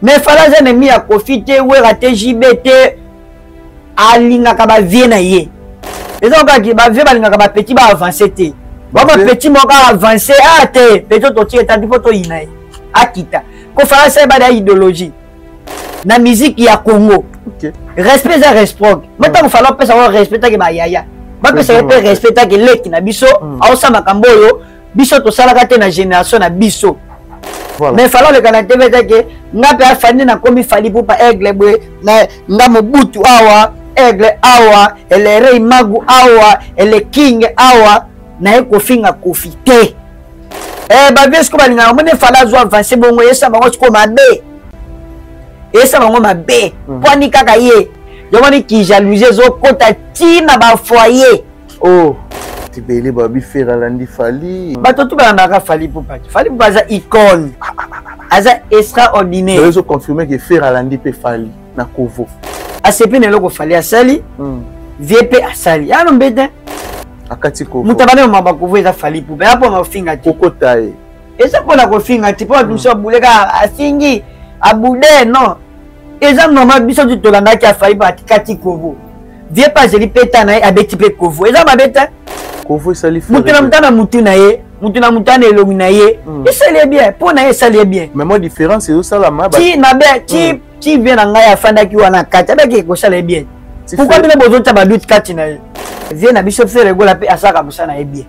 Mais Fally aza ennemi ya Koffi te, Wera te, JB te, alingaka ba vie na ye. Eza kaka ba vie balingaka ba petit ba avancer te. Ba ba petit moko avancer ah te, petit totie tandi po toyina ye. Akita. Ko Fally asala ba da idéologie. Na musique ya Congo. Okay. Respect eza réciproque. Mais ntango Fally apesa bango respect take ba yaya. Bapesa ye mpe respect take leki na biso, aosala makambo oyo biso tosalaka te na génération na biso. Voilà. Mais Fally oleka na TV te ke nga mpe afandi nakomi Fally Ipupa aigle boye na nga Mobutu awa aigle awa ele Rey Magu awa ele King awa naye kofinga Koffi te. Eh ba vieux siko balingaka omoni Fally azwa avance bongo eyesa bango siko mabe, eyesa bango mabe pwani kaka ye yomoni ki jalousie ezokota ti na ba foyer. Oh tibele babi Ferre alandi Fally. Bato tu balandaka Fally Ipupa. Fally Ipupa aza icône, aza extraordinaire. Ezo confirmer que Ferre alandi pe Fally na Kovo. Asepi na eloko Fally asali, vie pe asali. Yano mbete. Akati Kovo. Moto abandi komamba Kovo eza Fally Ipupa. Ya mpona kofinga te. Kokota ye. Eza mpona kofinga te. Mpo bato mosusu abuleka afingi, abude non. Eza normal biso tu tolandaki afali pa atikati Kovo. Vie pa azeli pe ta na ye abeti pe Kovo. Eza mabe te. Kovo esali mutu na mutu na mutu na ye, mutu na mutu na elongi na ye. Esali ye bien, mpo na ye esali ye bien. Mais moi différence ezosalama ti mabe ti ti vie na ngai afandaki wana kati abaki ekosala ye bien. Pourquoi bino bozotia ba doute kati na ye? Vie na biso Ferre Gola pe asalaka mosala na ye bien.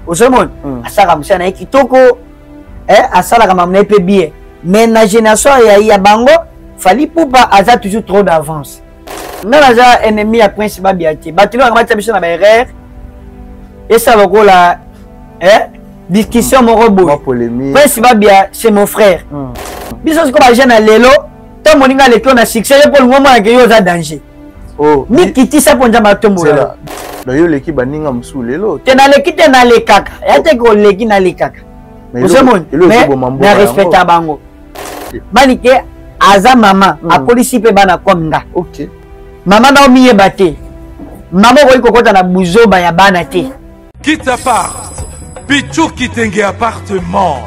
Ozomona? Asalaka mosala na ye kitoko, asalaka mamu na ye pe bien. Mais na génération ya bango, Fally Ipupa aza toujours trop d'avance. Nga naza ennemi ya Prince Babia te. Bato nde batia biso na ba erreur. Esa lokola discussion moko boye. Prince Babia c'est mon frère. Biso siko ba jeune ya lelo, to moninga aleki yo na succès, yo mpo olingi omona ke yo oza danger. Oh, mikitisa mpo Nzambe atombola. Na yo oleki baninga mosusu lelo. Te naleki te nalekaka. Ya te ke oleki nalekaka. Ozomona? Mais na respecta bango. Manike aza mama, akolisi mpe bana comme nga. Okay. Mama na omiyeba te. Mama okoki kokota na buzoba ya bana te. Quitte apart, Pichu Kitenge appartement.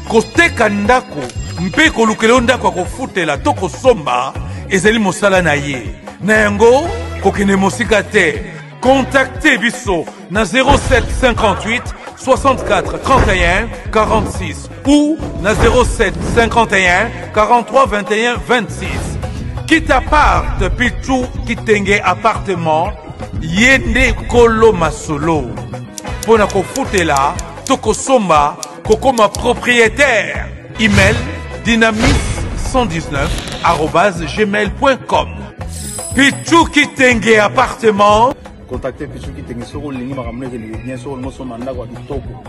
Koteka ndako mpe kolukela yo ndako ya kofutela to kosomba ezali mosala na ye. Na yango kokende mosika te. Contactez biso na 07 58 64 31 46 ou na 07 51 43 21 26. Quitte apart, Pichu Kitenge appartement, yende kolo masolo. Pona kofutela to kosomba kokoma propriétaire. Email dynamis 119 arobase gmail point com. Pichu Kitenge appartement. Contactez Pichu Kitenge soki olingi makambo ekende bien, soki olingi osomba ndako ya kitoko,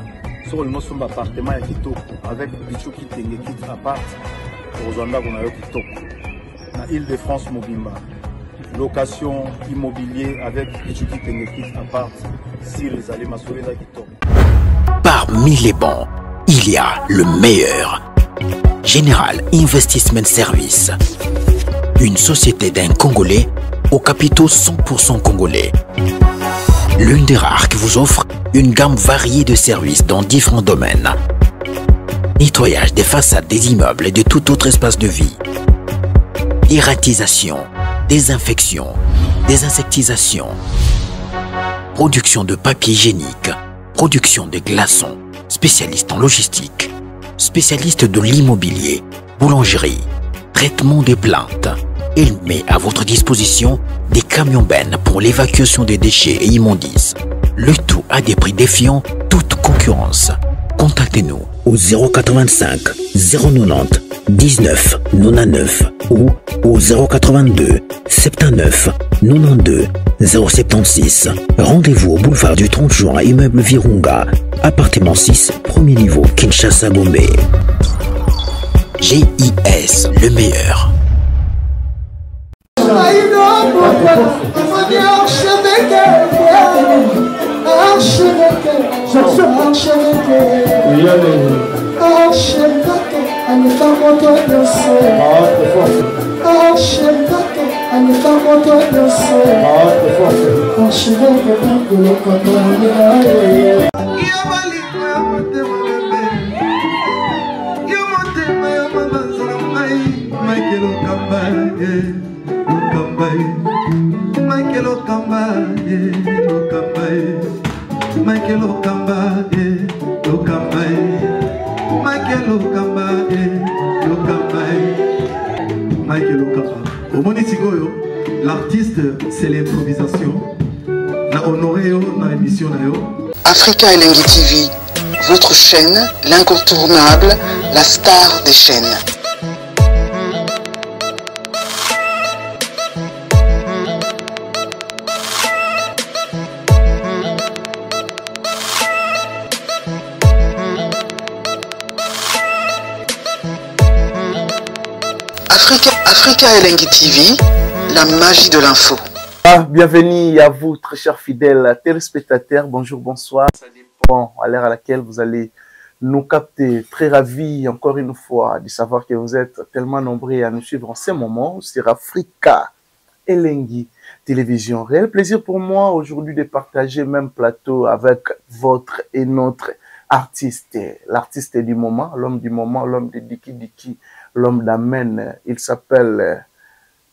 soki olingi osomba appartement ya kitoko avec Pichu Kitenge kit apart, okozwa ndako na yo kitoko na Île-de-France mobimba. Location immobilier avec Pichu Kitenge kit apart, sir ezali masolo eza kitoko. Parmi les bons, il y a le meilleur. General Investment Service, une société d'un Congolais aux capitaux 100% congolais. L'une des rares qui vous offre une gamme variée de services dans différents domaines. Nettoyage des façades des immeubles et de tout autre espace de vie. Dératisation, désinfection, désinsectisation, production de papier hygiénique, production de glaçons, spécialiste en logistique, spécialiste de l'immobilier, boulangerie, traitement des plantes. Il met à votre disposition des camions bennes pour l'évacuation des déchets et immondices. Le tout à des prix défiant toute concurrence. Contactez-nous au 085 090 19 99 ou au 082 79 92 076. Rendez-vous au boulevard du 30 juin, immeuble Virunga, appartement 6, premier niveau, Kinshasa Gombe. GIS, le meilleur. Mike Lokamba, eh, Lokamba, eh. Mike Lokamba, eh, Lokamba, eh. Mike Lokamba, eh, Lokamba, eh. Mike Lokamba, eh, Lokamba, eh. Mike Lokamba. Omoni sikoyo, l'artiste, c'est l'improvisation. Na honoré yo na émission na yo. Africa Elengi TV, votre chaîne, l'incontournable, la star des chaînes. Africa, Africa Elengi TV, la magie de l'info. Ah, bienvenue à vous, très chers fidèles téléspectateurs. Bonjour, bonsoir. Ça dépend à l'heure à laquelle vous allez nous capter. Très ravi, encore une fois, de savoir que vous êtes tellement nombreux à nous suivre en ce moment sur Africa Elengi Télévision. Réel plaisir pour moi aujourd'hui de partager même plateau avec votre et notre artiste, l'artiste du moment, l'homme du moment, l'homme de Diki Diki, l'homme d'Amen. Il s'appelle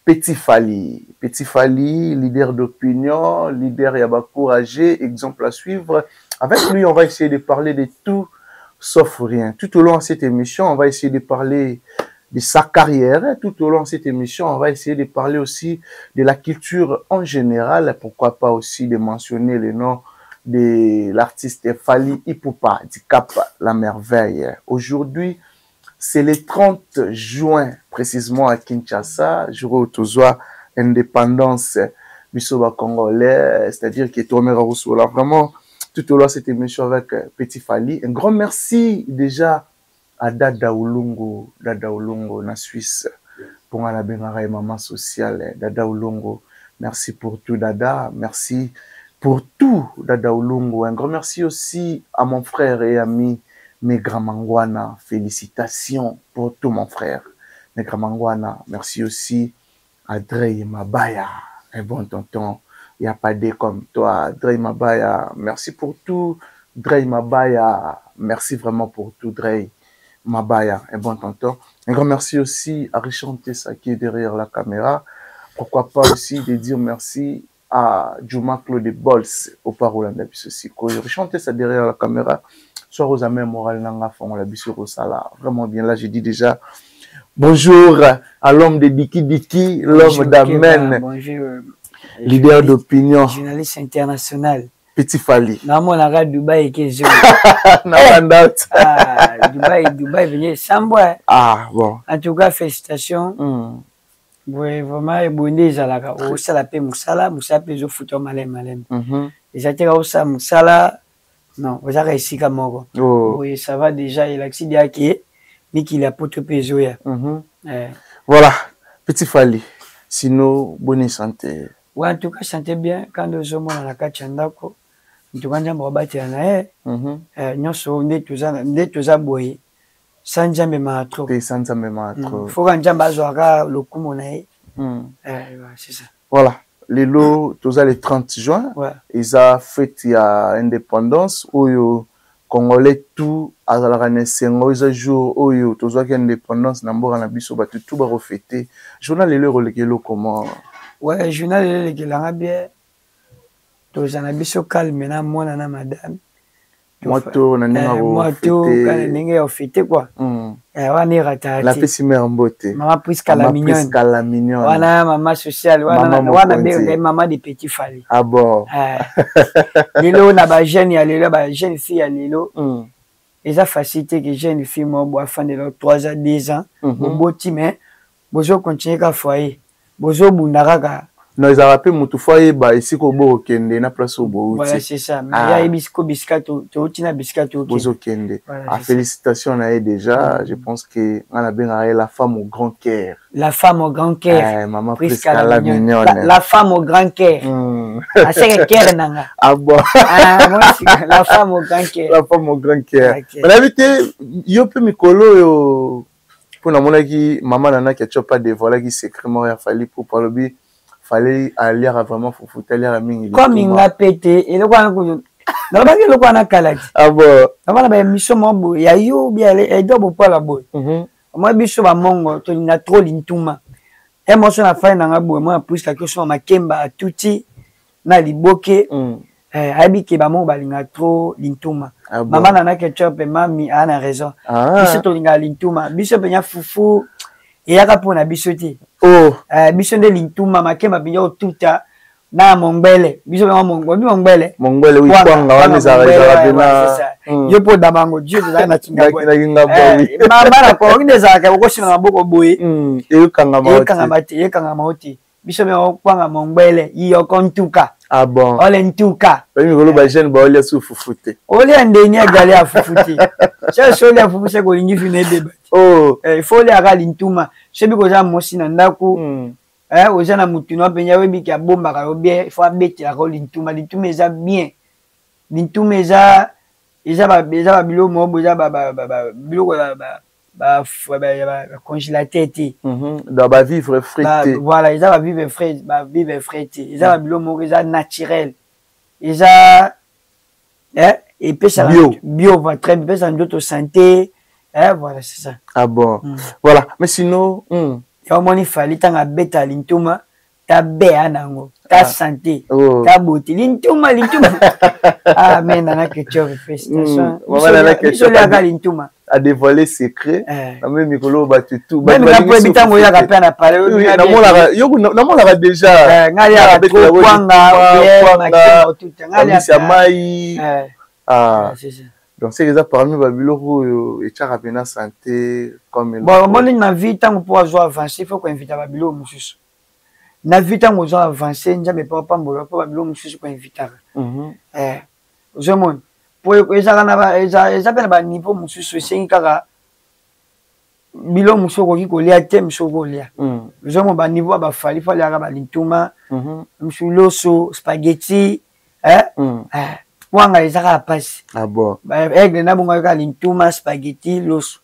Petit Fally. Petit Fally, leader d'opinion, leader ya ba courageux, exemple à suivre. Avec lui, on va essayer de parler de tout sauf rien. Tout au long de cette émission, on va essayer de parler de sa carrière. Tout au long de cette émission, on va essayer de parler aussi de la culture en général. Pourquoi pas aussi de mentionner le nom de l'artiste Fally Ipupa du Cap La Merveille. Aujourd'hui, c'est le 30 juin, précisément à Kinshasa, jour tozwa indépendance biso ba congolais, c'est-à-dire qui est tourné là. Vraiment, tout au long de cette émission avec Petit Fally. Un grand merci déjà à Dada Ulungu, Dada Ulungu, na Suisse, pour la bengara et maman sociale, Dada Ulungu. Merci pour tout, Dada. Merci pour tout, Dada Ulungu. Un grand merci aussi à mon frère et ami, Megra Mangwana. Félicitations pour tout, mon frère. Megra Mangwana. Merci aussi à Drey Mabaya, un bon tonton. Il n'y a pas de comme toi, Drey Mabaya. Merci pour tout, Drey Mabaya. Merci vraiment pour tout, Drey Mabaya, un bon tonton. Un grand merci aussi à Richard Tessa qui est derrière la caméra. Pourquoi pas aussi de dire merci à Juma Claude Bols au Parolanda Bissosiko. Richard Tessa derrière la caméra. Soit aux amis moral nanga font la bissoro sala. Vraiment bien. Là, je dis déjà bonjour à l'homme de Diki Diki, l'homme d'Amen. Bonjour. Leader d'opinion. Journaliste international. Petit Fally. Non, moi, on a Dubaï qui est Non, ah, Dubaï, Dubaï, venez sans boire. Ah, bon. En tout cas, félicitations. Oui, vraiment, et bon, déjà, là, au salapé, moussala, moussala, zo foutu malem, malem. Et ça, t'es au sa, moussala, non, vous avez réussi comme moi. Oh. Oui, ça va déjà, il a accident qui est, mais qu'il a pas tout pesé. Voilà, Petit Fally. Sinon, bonne santé. Ouais, en tout cas, santé bien. Quand nous sommes dans la Kachandako, en tout cas, nous avons bâti en air. Nous sommes nés tous nés tous à Boy. Sans jamais m'atro. Sans jamais m'atro. Faut qu'on jambe à Zoara, le coup mon aïe. Ouais, c'est ça. Voilà. Les lots, tous les 30 juin. Ouais. Ils ont fêté à indépendance, où yo, Congolais tout, à la renaissance, ils ont jour, où yo, tous les indépendance, n'ambo, na biso, ba, tout, tout va refêter. Journal, les lots, les lots, comment? Ouais, journal, les lots, les bien. Tous en abiso calme, na, moi, na, madame. Moi, tout, na, na, Moi, tout, quand na, na, fêté, quoi. Wana erata La te. pesi mère mbote. Maman Prisca la Maman mignonne. Prisca la mignonne. Wana maman sociale, wana Maman wana mokonzi. be maman de Petit Fally. Ah bon. Lelo na ba jeune ya lelo, ba jeune fille ya lelo. Eza facilité que jeune fille mo bo afin de 3 ans, 2 ans, boboti mais bozo continuer ka foyer. Bozo bunda kaka. Non, ils ont rappelé mutu foyer ba ici ko bo kende na place au bo. Voilà, c'est ça. Mais Ah. ya ebisiko bisika to to tina bisika to. Bozo kende. Voilà, Ah, c'est ça. félicitations na ye déjà, je pense que on a bien la femme au grand cœur. La femme au grand cœur. Eh, maman Prisca Prisca la la mignonne. mignonne. La femme au grand cœur. Ah, c'est que cœur nanga. Ah bon. Ah, moi, c'est la femme au grand cœur. La femme au grand cœur. Ok. Mais la vérité, yo pe mikolo yo pour na monaki maman nana qui a pas dévoilé qui secret mort ya Fally pour parler fallait aller à vraiment fufu aller à mingi. Comme il a pété et le quoi na ba ke lokwa na kala ti. Ah bon. Na bana ba émission mo bo ya yo bien et do bo pa la boy. Omoi biso bamongo tolinga trop lintuma. E moso na fai na nga boye mwana puiska akosoma makemba atuti na liboke. Eh, ayebi ke bamongo balinga trop lintuma. Ah bon. Mama Nana Ketchup mami aza na raison. Ah. Biso tolingaka lintuma. Biso mpenza fufu eyaka mpo na biso te. Oh. Eh, biso nde lintuma makemba mpenza otuta na mongbele. Biso mpenza mongbele. Mongbele oui, kwanga wana ezalaka pena. Yo mpo odama yango Dieu tozalaka na Kingabwa. Na Kingabwa oui. Mama na kongo nde ezalaka okosima maboko boye. Eyokangama te. Eyokangama te. Biso mpe kwanga mongbele yoko ntuka. Ah bon. Ole ntuka. Bayi mikolo ba jeune ba olia su fufu te. Olia ndeni agali ya fufu te. Soki olia fufu se kolingi fina ebeba te. Oh. Il faut olia kaka lintuma. Soki koza mwasi na ndako. Oza na mutu na mpenza oyebi ke abombaka yo bien, il faut abetelaka yo lintuma. Lintuma eza bien. Lintuma eza eza ba eza ba biloko moko boye, eza ba ba biloko ya ba ba ba congélateur te. Dans ba vivre frais te. Voilà, eza ba vivre frais, ba vivre frais te. Eza ba biloko moko eza naturel. Eza epesaka bio, bio va très bien, epesaka nzoto santé. Voilà, c'est ça. Ah bon. Voilà, mais sinon, Ya omoni Fally ntango abeta lintuma, ta bea nango, ta santé, ta beauté, lintuma lintuma. Ah mais Nana Ketchup, félicitations. Maman Nana Ketchup Biso liaka lintuma. A dévoilé secret. Na même mikolo ba tu Même nga po ebitango oyaka pe na parler. Oui, namonaka yo namonaka déjà. Nga liaka trop kwanga, kwanga, nga liaka mai. Ah. C'est ça. Donc c'est eza parmi ba biloko oyo etiaka pena santé comme Bon, omoni na vie ntango mpo azwa avance, il faut koinvita ba biloko mosusu. Na vie ntango ozo avance, Nzambe mpo apambola mpo ba biloko mosusu koinvitaka. Ozomona po ezalaka na ba, eza mpe na ba niveau mosusu esengi kaka biloko mosusu okoki kolia te, mosusu okoki kolia. Ozomona ba niveau ya ba Fally, fo aliaka ba lintuma, mosusu loso, spaghetti, kwanga eza kaka pasi. Ah bon. Ba aigle na bongo kaka lintuma, spaghetti, loso.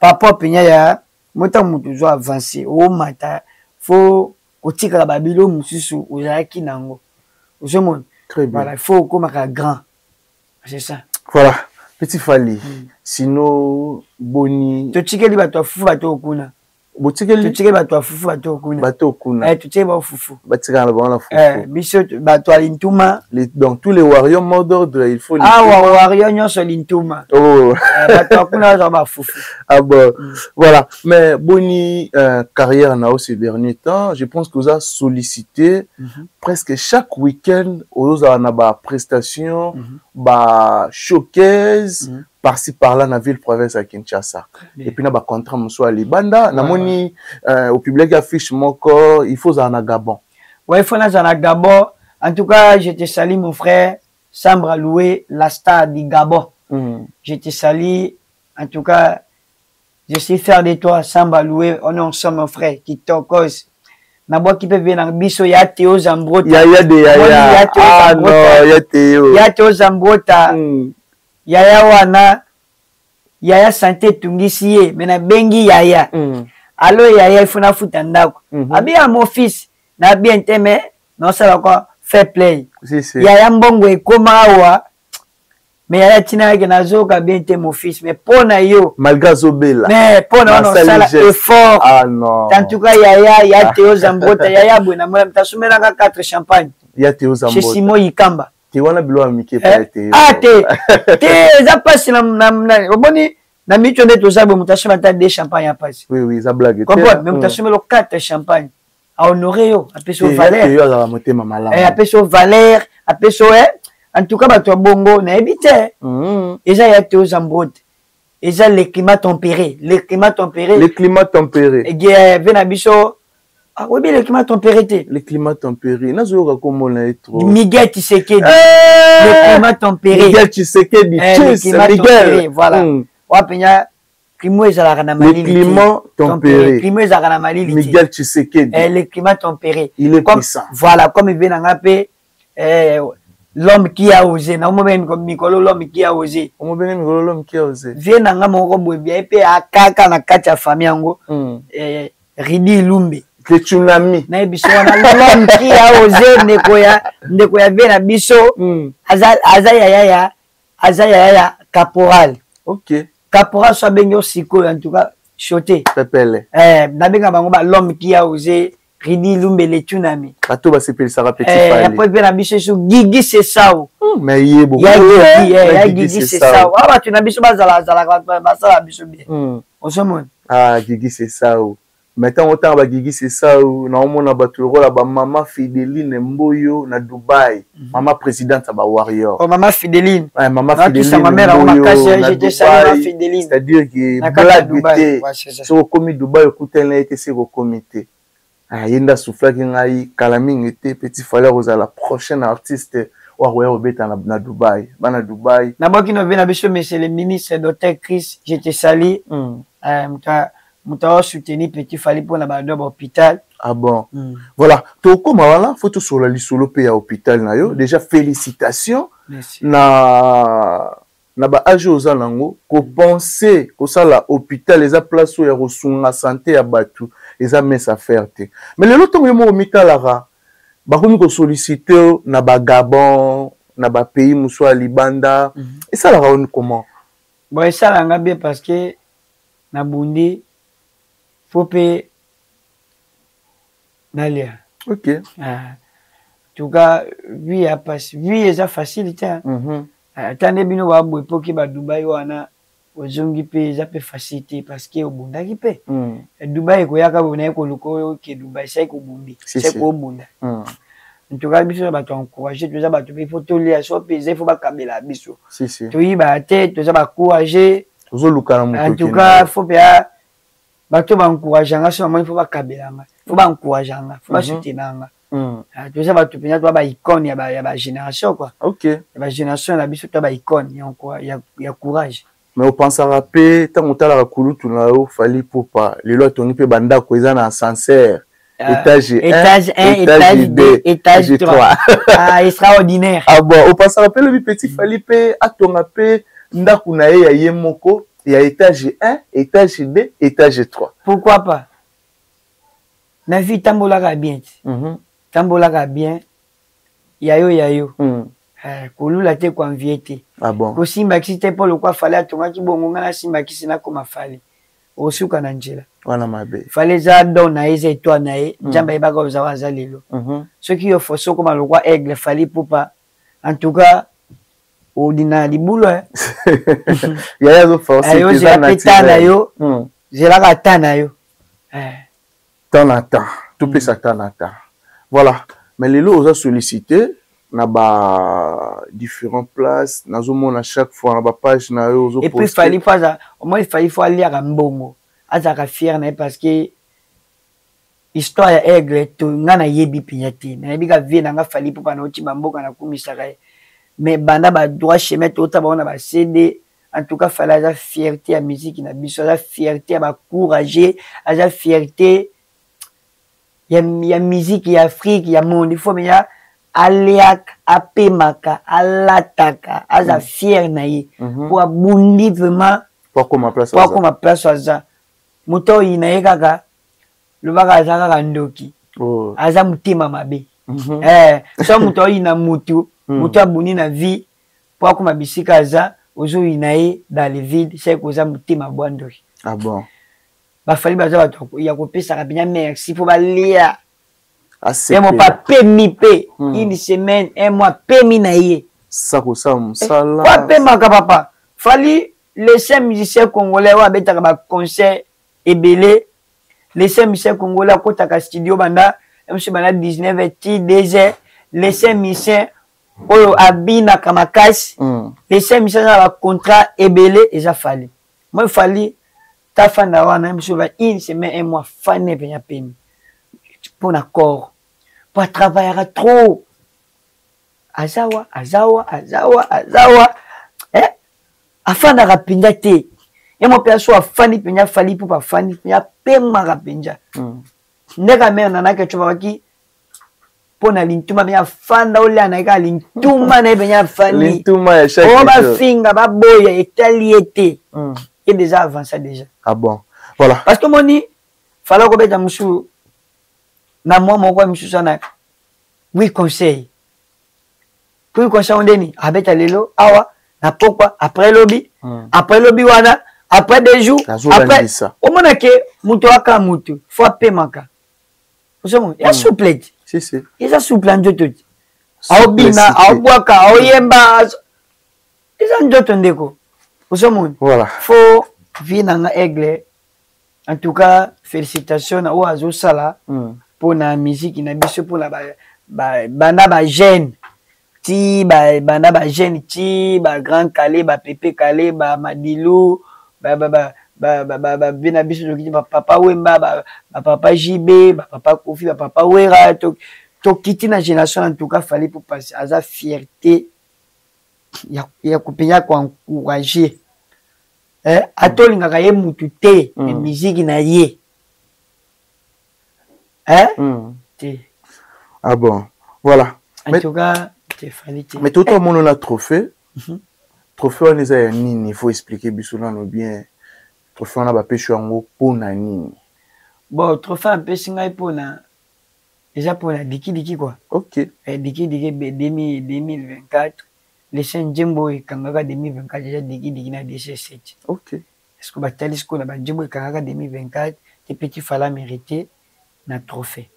Papa penya ya mota moto ozo avance, omata, fo kotikala ba biloko mosusu ozalaki nango. Ozomona? Très bien. Voilà, il faut okomaka grand. C'est ça. Voilà, petit Fally. Sinon boni totikeli bato ya fufu bato okuna. Botikeli? Totikeli bato ya fufu bato okuna. Bato okuna. Totikeli ba fufu. Batikala na bango na fufu. Biso bato ya lintuma. Donc tous les warriors mot d'ordre, il faut Ah, wa warrior nyonso lintuma. Oh. Bato ya kuna baza ba fufu. Ah bon. Voilà, mais boni carrière nao ces derniers temps, je pense que vous a sollicité presque chaque week-end aux na ba prestations, ba showcase par-ci par-là na ville province à Kinshasa. Et puis na ba contrat mosusu ya libanda, na moni, au public affiche moko, il faut na Gabon. Ouais, il faut na Gabon. En tout cas, je te salue mon frère Sambra Loué, la star du Gabon. Je te salue. En tout cas, je suis fier de toi, Samba Loué. On est ensemble, mon frère, qui t'occose. Na bois qui peut venir biso ya Théo Zambrota. Ya, ya de, ya, ya. Ya Théo Ah, Zambrota. non, ya Théo. Ya Théo Zambrota. Ya ya wana. Ya ya santé tungisi ye, mais na bengi ya ya. Allo ya ya, il faut na futa ndako. Abi ya mon fils, na bien te mais non ça va quoi fair play. Si, si. Ya ya mbongo ekoma awa. Mais ya tina yake nazoka bien te mon fils, mais pona yo. Malgré Zobela. Mais pona wana Masali osala geste. effort. Ah non. En tout cas ya ya ya Théo Zambrota, ya ya bwe na mona mtasumelaka 4 champagne. Ya Théo Zambrota. Chez Simon Ikamba. Te wana bilo ya mike pa Théo. Ah te. Te eza pasi na na na oboni na micho nde toza bo mutasumela ata 2 champagne ya pasi. Oui oui, eza blague. Comprends? Mais mutasumela 4 champagne. A honorer yo, apesi yo Te, valeur. Théo azala motema malamu. Apesi yo valeur, apesi yo, en tout cas bato ya bongo nayebi te. Eza ya Théo Zambrota. Eza le climat tempéré, le climat tempéré. Le climat tempéré. Et ve na biso, ah, oyebi le climat tempéré te. Le climat tempéré. Nazoyoka komona ye trop. Miguel Tshisekedi. Le climat tempéré. Miguel Tshisekedi. Le Tchuss, climat Miguel. tempéré, voilà. Wapenya climat ezalaka na Le malili te. climat tempéré. Climat ezalaka na malili te. Miguel Tshisekedi. Le climat tempéré. Il est Comme, puissant. Voilà, comme il vient na pe, l'homme qui a osé. Na omo ben mikolo l'homme qui a osé. Omo ben mikolo l'homme qui a osé. Vie na nga moko boye bien pe akaka na kati ya famille yango. Ridi Lumbe. Le tsunami. Na biso wana l'homme qui a osé ndeko ya ndeko ya vie na biso. Aza, aza ya ya ya, aza ya ya ya caporal. Ok. Caporal so abengi yo sikoyo en tout cas. Chote. Pepele. Eh, nabenga bango ba l'homme qui a osé Ridi Lumbele Tsunami. Bato basepelisaka petit eh, Fally. Après mpe na biso esu Gigi Sesao. Mais ye bo. Ya Gigi, eh, ya Gigi Sesao. Ah bato na biso bazala zalaka basala biso bien. Ozomona. Ah Gigi Sesao. Mais ntango otanga ba Gigi Sesao, naomona bato lokola ba mama Fideline Mboyo na Dubai. Mama présidente ya ba Warrior. Oh, mama Fideline. Ouais, mama Nakisa Fideline ma mère yango Mboyo makasi, na je te salue, ma Dubai. Fideline. C'est-à-dire que Na kati ya blague Dubai. te. Ouais, c'est ça. Soki okomi Dubai okutani na ye te, soki okomi te. Ah, ye nde asoufflaki ngai kala mingi te, petit Fally akozala prochain artiste oyo akoya kobeta na Dubai. Bana Dubai. Nabwaki na vie na biso, monsieur le ministre docteur Chris, je te salue. Moto azo soutenir petit Fally mpona ba doa ba hôpital. Ah bon. Voilà, tokoma wana, faut tosolola lisolo pe ya hôpital na yo. Déjà félicitations. Merci. Na ba âge oza nango, ko penser kosala hôpital eza place oyo ya kosunga santé ya bato, eza mince affaire te. Mais lelo ntongo yo moko mitalaka, bakomi ko solliciter na ba Gabon, na ba pays mosusu ya libanda. Esalaka oni comment? Bon, esalaka bien parce que na bundi faut pe nalia. Ah. En tout cas, vie ya pasi, vie eza facile te, hein. Ata nde bino ba boye po ke ba Dubai wana ozongi pe eza pe facile te parce que obundaki pe. Dubai ekoyaka boye naye koluka oyo ke Dubai sai kobundi, sai kobunda. En tout cas, biso bato encourager, toza bato pe faut tolia, so pe eza, il faut bakabela biso. Toyiba te, toza ba courager. Tozoluka na moto En tout okende. cas, faut pe ya bato ba encourager nga, so namoni faut bakabela nga, faut ba encourager nga, faut ba soutenir nga. Ah, toza bato mpenza, toza ba icône ya ba génération, quoi. Ya ba génération na biso, toza ba icône ya courage. Mais opensaka pe ntango otalaka kulutu na yo Fally Ipupa, lelo atongi mpe bandako eza na ascenseur. Étage 1, étage 1, étage étage 2, 2, étage étage 3. 3. Ah, extraordinaire. Ah bon, opensaka pe lobi petit Fally pe atonga pe ndako na ye ya ye moko ya étage 1, étage 2, étage 3. Pourquoi pas? Na vie tambolaka bien. Tambolaka bien. Yayo yayo. Kolula te ko envier te. Ah bon. Kosimba kisi te po lokwa Fally atongaki bongo nga na simba kisi na koma Fally. Osuka na nzela. Wana mabe. Fally eza don na ye, eza étoile na ye. Nzambe ayebaka oyo aza lelo. Soki yo foso koma lokwa aigle Fally Ipupa. En tout cas, odina libulo, hein. Yaya zo forcer Ayo, te, zela eza pe ta na naturel. yo. Zelaka ta na yo. Temps na temps. Topesa temps na temps. Voilà. Mais lelo oza sollicité na ba différentes places, nazomona chaque fois na ba page na yo ozo Et puis, poster. Fally faut aza, au moins, Fally faut aliaka mbongo. Azalaka fier na ye parce que histoire ya aigle to nga na yebi mpenza te. Nayebi ka vie na nga Fally Ipupa na oti ba mboka na kumisaka ye. Mais banda ba droit chemin to ta ba na ba CD, en tout cas Fally aza fierté ya musique na biso, aza fierté ya ba courageux, aza fierté ya musique ya Afrique, ya monde. Il faut mais aliaka, apemaka, alataka, aza fier na ye. Po abundi vraiment, Po akoma place po aza. akoma place aza. Moto oyo na ye kaka, lobaka aza kaka ndoki. Aza motema mabe. So moto oyo na mutu, moto abundi na vie, po akoma bisika aza, ozoyi na ye dans le vide, c'est que oza motema bwa ndoki. Ah bon. Bafali baza bato ya kopesaka mpenza merci po balia. Asepela. Ye mopa pemi pe, une semaine, un mois, pemi na ye. Sa kosala mosala. Po apemaka papa. Fally, les cinq musiciens congolais oyo abetaka ba concert ebele, les cinq musiciens congolais akotaka studio banda, MC banda 19 heures ti 2 heures, les cinq musiciens oyo abinaka makasi, les cinq musiciens na ba contrat ebele eza Fally. Moi Fally, ta fanda wana, MC ba une semaine, un mois, fane penya pemi. Pour na corps. Pour travailler trop. Azawa, azawa, azawa, azawa. Afanda rapinda te. Ye mo pe so afandi penya Fally pour pa fandi penya pema rapinda. Ndeka mère nana ke choba ki pona lintuma penya fanda olia na ka lintuma na penya fandi. Lintuma ya chaque O ba jour. finga ba boya etali ete. Et déjà avancé déjà. Ah bon. Voilà. Parce que moni fala ko beta musu na moi moko musu sana. Oui conseil. Oui conseil ondeni abeta lelo awa na pokwa après lobi. Après lobi wana Après 2 jours, après omona ke moto aka moto fo apemaka. Ozomona ya souple ti. Si, si. Eza souple ya nzoto ti. Aobina, aobwaka, aoyemba, eza nzoto ndeko. Ozomona. Voilà. Fo vie na nga aigle. En tout cas, félicitations na oyo azosala mpona musique na biso, mpona banda ba jeune ti banda ba jeune ti ba grand kale, ba pepe kale, ba madilu, ba na biso tokiti, ba papa Wemba, ba papa JB, ba papa Kofi, ba papa Wera, tokiti na génération. En tout cas, Fally Ipupa aza fierté ya kopenya koencourager. Eh, ata olingaka ye mutu te, me miziki na ye, eh? Te. Ah bon, voilà. En tout cas, te, Fally te. Mais toto amona na trophée. Trophée wana eza ya nini? Il faut expliquer biso nano bien, trophée wana bapesi yango mpona nini? Bon, trophée apesi ngai mpona, eza mpona dikidiki quoi. Eh, dikidiki 2024, lese nzembo oyo ekangaka 2024 eza dikidiki na DC7. Est ce que batali sikoyo na banzembo ekangaka 2024 te, petit Fally mérité na trophée.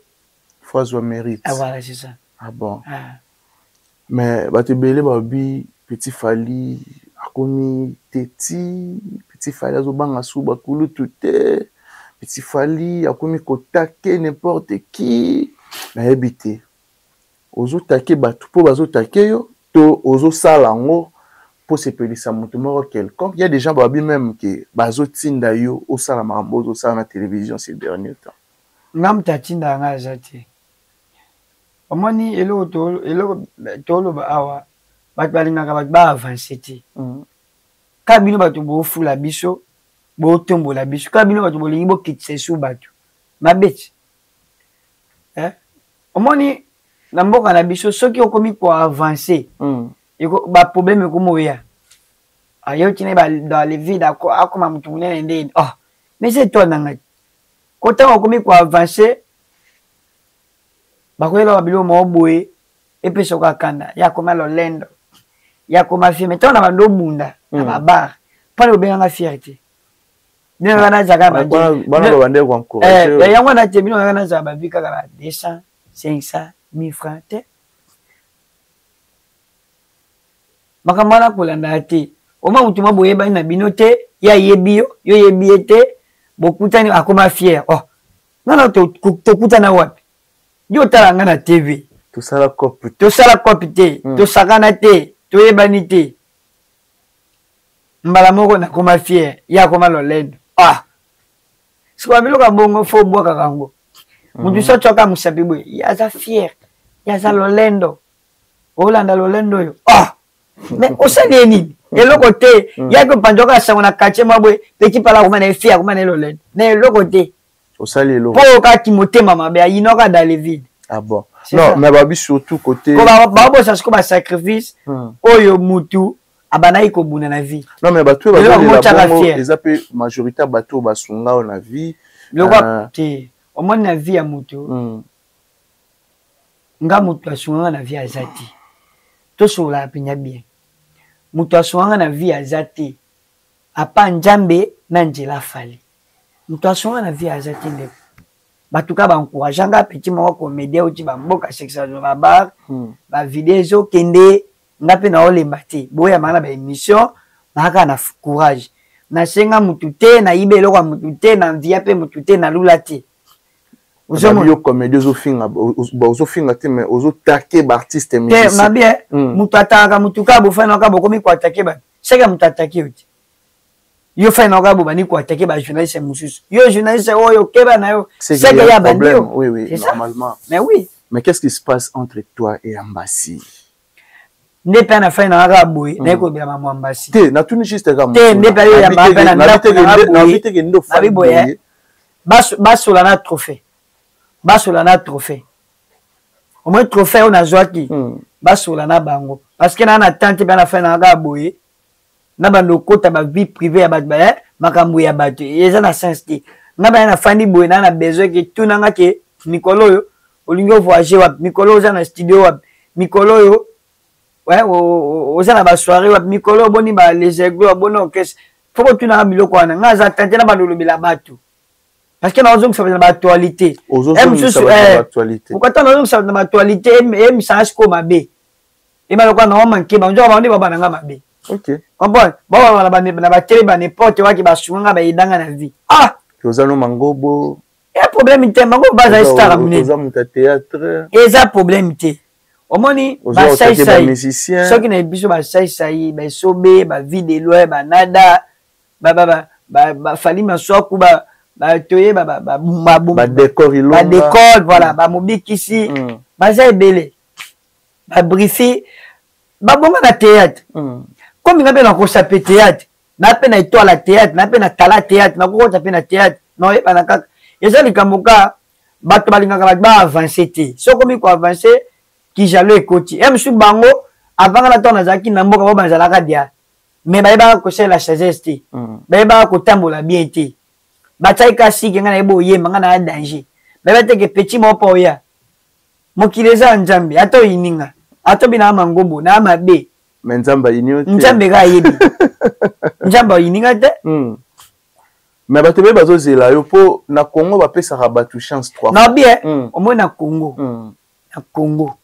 Faut azwa mérite. Ah, voilà, c'est ça. Ah bon. Ah. Mais bato ebele babi petit Fally akomi teti, petit Fally azobanga su bakulutu te, petit Fally akomi kotake n'importe qui. Nayebi te, ozotake bato mpo bazotake yo to ozosala yango mpo sepelisa moto moko quelconque. Y a des gens babi même ke bazotinda yo osala makambo ozosala na télévision ces derniers temps. Nga moto atindaka ngai aza te. Omoni eloko toloba awa, bato balingaka bato baavance te. Kaka bino bato bofula biso, botombola biso, kaka bino bato bolingi bokitisa esu bato mabe ti, eh? Omoni na mboka na biso, soki okomi koavance, baproblème ekomi oya. Ayo tina dans le vide, akoma motu monene ndeni. Oh, mais c'est toi na ngai kotango okomi koavance, bakoyeba babiloko moko boye epesa oka kanda. Ya akoma lolendo, ya akoma fier. Mais ntango na bando obunda na babar, mpona obenganga fier te, bino kaka nazalaka yango wana te. Bino kaka nazala bavi kaka ba 200, 500, 1000 francs te. Makambo wana kolanda te. Oma motu mwa boyebani na bino te, ye ayebi yo, yo oyebi ye te, bokutani, akoma fier. Oh, ngana tokutana wapi? Yo otala nga na TV. Tosala cope. Tosala cope te. Tosakana te, toyebani te. Mbala moko nakoma fier, ye akoma lolendo. Ah, sikoyo biloko ya bongo fo obwakaka yango. Motu so atiwaka mosapi boye, ye aza fier, ye aza lolendo, olanda lolendo oyo. Ah, mais osali ye nini? Eloko te. Yaki opanzwaka sango na quartier mwa boye, petit pala akoma na ye fier, akoma na ye lolendo na eloko te. Osali eloko. Mpo okaki motema mabe, ayinwaka dans le vide. Ah bon. Non, mais babi surtout côté baobosa sikoyo basacrifice oyo mutu abandaki kobunda na vie. Non, mais bato oyo bazolela bongo, eza mpe majorité ya bato oyo basunga oyo na vie. Biloko te. Omoni, na vie ya mutu, nga moto asunganga na vie aza te. Tosololaka mpenza bien. Moto asunganga na vie aza te, apa Nzambe na nzela Fally. Moto asunga na vie aza te, ndeko. Bato kaka baencourage nga, petit moko comédien oti bamboka, asekisa na babar, bavideo ezokende. Nga mpe naolemba te, boyambaka na baémission, naa kaka na courage. Nasenga mutu te, nayiba eloko ya mutu te, na mvia mpe mutu te, nalula te. Yo comédie, ozofinga, ozofinga te, mais ozotake baartiste. Te, mabe. Moto atakaka motu kaka bofani kaka bokomi koatake bato. Seke moto atake yo te, yo fani na kaka bobandi koatake bajournaliste mosusu. Yo journaliste oyo okeba na yo, seke ya bandi yo. Oui, oui, normalement. Mais oui. Mais qu'est-ce qui se passe entre toi et Ambassi? Nde mpe na fai na kaka boye, naye kolobela mambo Ambasi. Te, natuni juste kaka. Te, nde mpe ayoyamba mpe na ndako na boye, boye basola na trophée, basola na trophée. Omoi trophée oyo nazwaki, basola na bango, parce que naa na tante mpe na fai na kaka boye na bando okota bavie privée ya bato, makambo ya bato eza na sens te. Nga baya nafandi boye, naa na besoin ke tunanga ke mikolo oyo olingi ovoyage wapi, mikolo oza na studio wapi, mikolo oyo oza na basoirée wapi, mikolo oboni ba les aigles, oboni orchestre. Faut botunaka biloko wana. Ngai aza tante na balolobela bato. Parce que nazongisa na baactualité. Ozozongisa na baactualité. Pourquoi tant nazongisa na baactualité emisanga sikoyo mabe. Ema lokola na manke ba nzoka bango nde babana nga mabe. Ok. Comprendre? Ba ba na ba télé ba n'importe quoi qui basunga nga bayedanga na vie. Ah! Oza no mangobo. Ya problème te, mangobo baza star munene. Oza moto ya théâtre. Eza problème te. Omoni basaisai soki na biso basaisai baesobe ba vie de loin banada bafali maswaku batoye badécor voilà bamobikisi baza ebele babrifi babonga na théâtre komi nga mpe nakosa mpe théâtre na mpe na étoile ya théâtre na mpe na tala théâtre nakokota mpe na théâtre naoyebana kaka eza likambo ka bato balingaka bato baavance te soki okomi koavance kijalo ekoti ye mosusu bango avanga na ntango nazalaki na mboka bao bazalaka dia mais bayebaka kosalela sagesse te bayebaka kotambola bien te batiaki ka sike ngai nayeba oyemba ngai naya danger bayeba te ke petit moko mpo oya mokili eza ya nzambe ata oyini nga ata obi naa mangombo naa mabe mais nzambe ayini yo te nzambe kaka ayebi nzambe ayini nga te Mais bato ebele bazozela yo mpo na Congo bapesaka bato chance 3 na bien omoni na Congo na Congo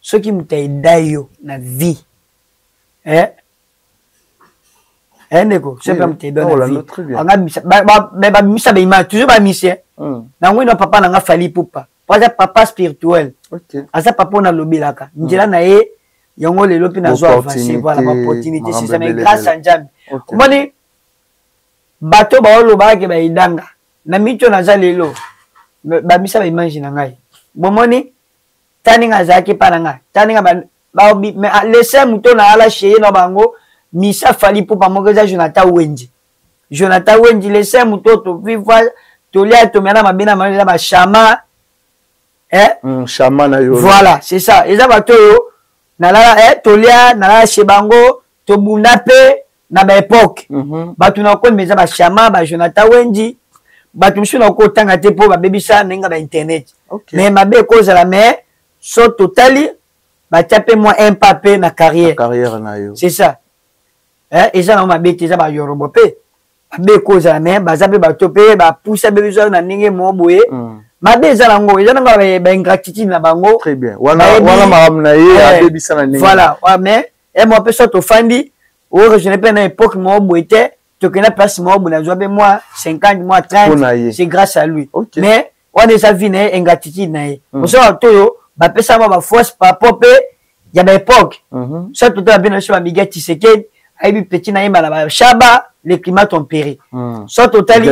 soki moto aida yo na vie eh eh ndeko soki mpe moto aida na vie anga mais babimisa ba image toujours ba musicien na ngwino papa na nga Fally Ipupa po aza papa spirituel aza papa oyo nalobelaka nzela na ye yango lelo mpe nazwa avance voilà ba opportunité c'est ça mais grâce à Nzambe omoni bato baolobaka ke bayidanga na mito naza lelo babimisa ba image na ngai bomoni ta ndenge azalaki epa na ngai ta ndenge mais lese moto na ala cheye na bango misa Fally Ipupa moko eza Jonathan Wenji Jonathan Wenji lese moto toviva tolia tomela na mabe na mabe eza bashama eh? Shama na yo voilà c'est ça eza bato oyo nalala eh, tolia nalala chez bango tobunda mpe na ba époque bato na komi eza bashama ba Jonathan Wenji bato mosusu na kotanga te mpo babebisa ndenge ba internet mais mabe ekozala mais so totali batia mpe mwa un pas mpe na carrière carrière na yo c'est ça eh, eza nango mabe te eza bayorobo mpe mabe ekozala mais baza mpe bato mpe bapusa mpe biso na ndenge moko boye mabe eza nango eza nango baingratitude na bango très bien wana wana makambo na ye abebisa na ndenge voilà mais e mwa mpe so tofandi oraisonne mpe na époque moko boye te tokenda place moko boye nazwa mpe mwa 50 mwa 30 c'est grâce à lui mais wana eza vie na ye ingratitude na ye moso bato oyo bapesa mwa baforce par rapport mpe ya baépoque so totala mpe na biso bamiguel Tshisekedi ayebi petit na ye mbala bashaba le climat tempéré so totali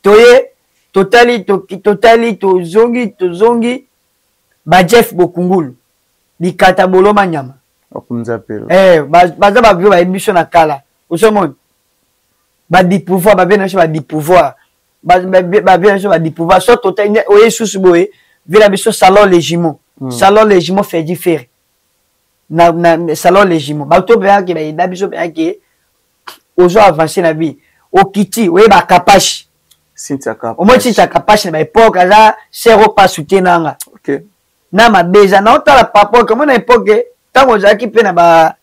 toye totali totali tozongi tozongi bajeff bokungulu bikata boloma nyama eh, baza bavio bayebi biso na kala ozomona badipouvoir babe na biso badipouvoir babe na biso badipouvoir so totali oye susu boye vela biso salon les jumeaux salon les jumeaux Ferdi Ferre na, na salon les jumeaux bato mpenza bayeda biso mpenza ke ozo avance na vie okiti oyeba kapashi omoi Cynthia Kapashi na baépoque aza sero pasu te nanga na mabe eza naotala papoke omoi na époque ntango ozalaki mpe na ba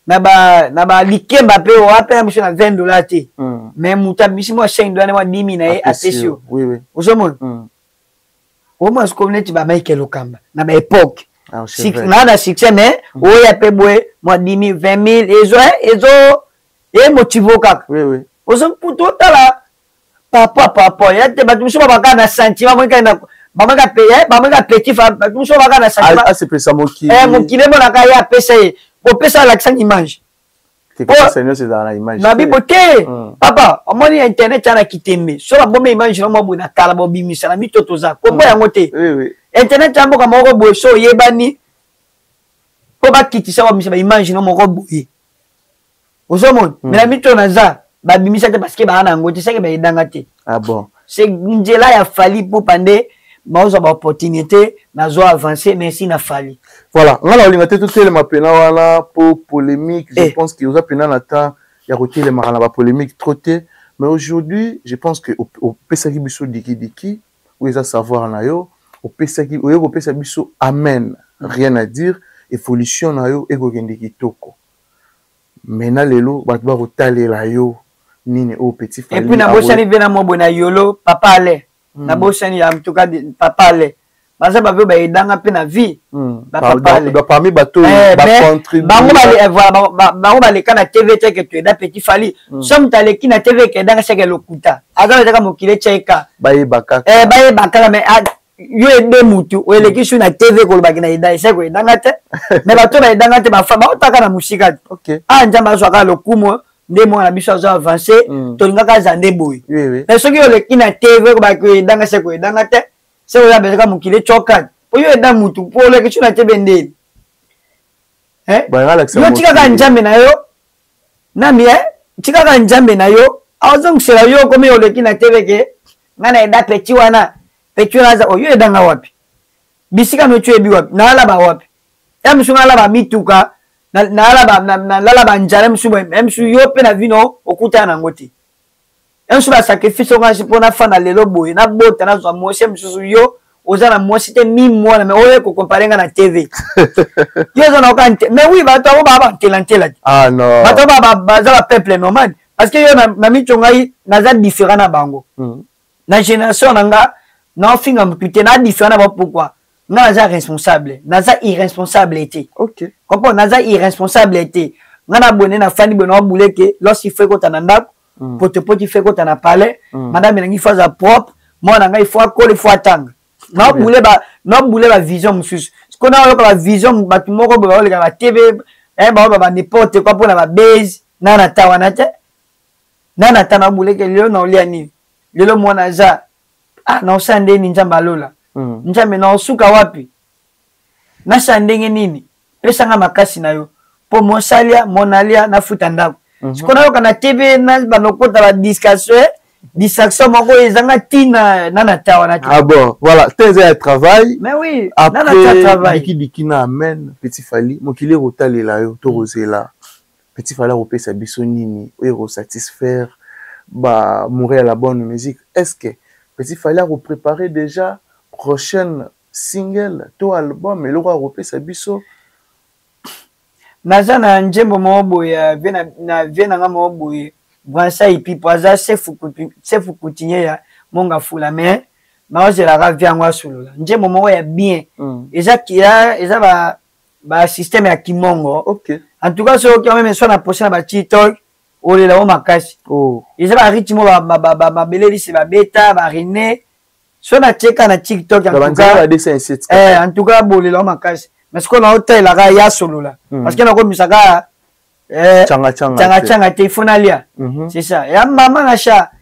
na ba na ba likemba mpe oa mpe na biso na 20 dollar te mais moto abimisi mwa 5 dollar na mwa 10 na ye apesi yo ozomona omona sikoyo neti ba Michael Okamba na baépoque naa na succès mais oya mpe boye mwa 10 000 20 000 ezo ezo emotive kaka ozo otala papa papa ya te bato mosusu babaka na sentiment bamaka petit fa bato mosusu babaka na sentiment asepelisa mokili mokili emonaka ye apesa ye kopesa alakisaki image na bibo te papa omoni internet ya na kitembe so babomba image na mwa boye na kala bobimisa na mito toza kombo yango te internet ya mboka moko boye so oyebani mpo bakitisa babimisa baimage na moko boye ozomona mais na mito naza babimisa te parce que baa na yango te seke bayedanga te ah bon c'est nzela ya Fally Ipupa nde baozwa baopportunité nazwa avance merci na Fally. Voilà nga na olinga te totelema mpena wana po polémique je pense que oza mpena na temps ya kotelemaka na bapolémique trop te mais aujourd'hui je pense que opesaki biso dikidiki oyo eza savoir na yo opesaki oye kopesa biso amen rien à dire évolution na yo ekokende kitoko. Mais na lelo bato bakotalela yo nini oyo petit Fally. Et puis nabosani mpe na mwa boye na yolo papa ale. Nabosani en tout cas papa ale. Baza ba vieux bayedanga mpe na vie. Parmi bato oyo bacontribue. Bango bango baleka na TV te ke toyeda petit Fally. So moto aleki na TV ke edanga seke lokuta. Aza betaka mokili etiaka. Bayeba kaka. Bayeba kaka mais yo ede mutu oyeleki su na TV kolobaki na eda eseko edanga te. Mais bato bayedanga te bafa baotaka na mosika te. Ah Nzambe azwaka lokumu nde mwana biso azo avance, tolingaka aza nde boye. Mais soki oleki na TV kolobaki edanga seko edanga te, seko oyo abezaka mokili etyoka po yo eda mutu po oleki su na TV ndeni. Yo tikaka Nzambe na yo nami tikaka Nzambe na yo azongisela yo komi oleki na TV ke nga na eda petit wana. Petit wana aza oyo edanga wapi? Bisika no oyebi wapi? Nalala ba wapi? Ya misu nalala ba mituka, nalala ba nzala misu boye, ya misu yo pe na vino okutana nango te. Ya misu ba sacrifice oyo ngasi pona fanda lelo boye, na bota na zwa mwasi ya misusu yo oza na mwasi te mi mwana mais oye ko comparer nga na TV. Yo oza na oka nte, mais oui bato yango ba ba ntela ntela te. Ah non. Bato ba ba baza ba peuple nomade parce que yo na micho ngai naza différent na bango. Na génération na nga na ofinga mutu te, na différent na bango pourquoi? Nga naza responsable, naza irresponsable te. Comprends? Naza irresponsable te. Nga na bonne na fandi bonne boule ke lorsqu'il faut kota na ndako, poto poto il faut kota na palais, madame elangi faut aza propre, mwana nga il faut akola, il faut atanga. Na boule ba, na boule ba vision mususu. Siko na yoka ba vision bato moko boye baoleka ba TV, ba ba n'importe quoi pona ba base, na na ta wana te. Na na ta na boule ke lelo na olia nini? Lelo mwana aza, ah, na osala ndenge nini Nzambe alola? Nzambe na osuka wapi? Nasala ndenge nini? Pesanga makasi na yo. Po mosalia, monalia, nafuta ndako. Siko nayoka na TV, na banokota ba discussion, distraction moko ezanga tina na na ta wana te. Ah bon, voilà, te ya travail. Mais oui, après, na na ta travail. Diki diki na amen, petit Fally, mokili rotalela yo, to rozela. Petit Fally akopesa biso nini oyo ko satisfaire ba mourir à la bonne musique. Est-ce que Petit Fally a préparé déjà prochaine single to album eloko akopesa biso? Naza na nzembo moko boye, vie na, na vie na nga moko boye, Bransa Ipipo aza chef coutumier ya Monga Fula, mais naozelaka vie yango asolola. Nzembo moko ya bien. Eza kia, eza ba, ba système ya kimongo. En tout cas, soki même soit na prochaine ba TikTok, olela o makasi. Eza ba rythme ba, ba, ba, ba, ba belelisi ba beta, ba rene. So na cheka na TikTok, en Ba tout cas, nzela ba dessin et cetera. En tout cas, bolela o makasi. Mais ce qu'on a hôtel la ya solola. Parce que na ko misaka, Changa changa changa te. changa te, il faut nalia. C'est ça. Ya maman na cha.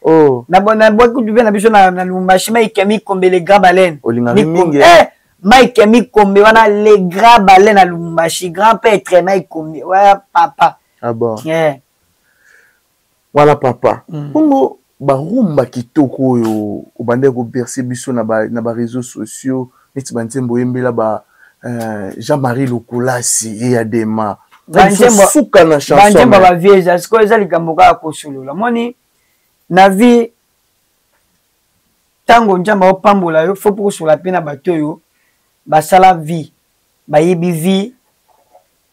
Na bon, na bon, kutu na biso na, na Lubumbashi, Mike Mikombe, les grands baleines. Olinga Mikombe. mingi. Mike Mikombe, wana les grands baleines na Lubumbashi, grand père Mike Mikombe. Ouais, papa. Ah bon. Voilà papa. Bongo barumba kitoko oyo obandaki ko bercer biso na ba, na ba réseaux sociaux neti ba nzembo oyembela ba Jean-Marie Lukulasi et Adema. Ba nzembo, Suka na chanson, ba nzembo mais. ba vieux, eza sikoyo eza likambo kaka kosolola. Moni na vie tango Nzambe aopambola yo, faut kosola pe na bato oyo basala vie, bayebi vie,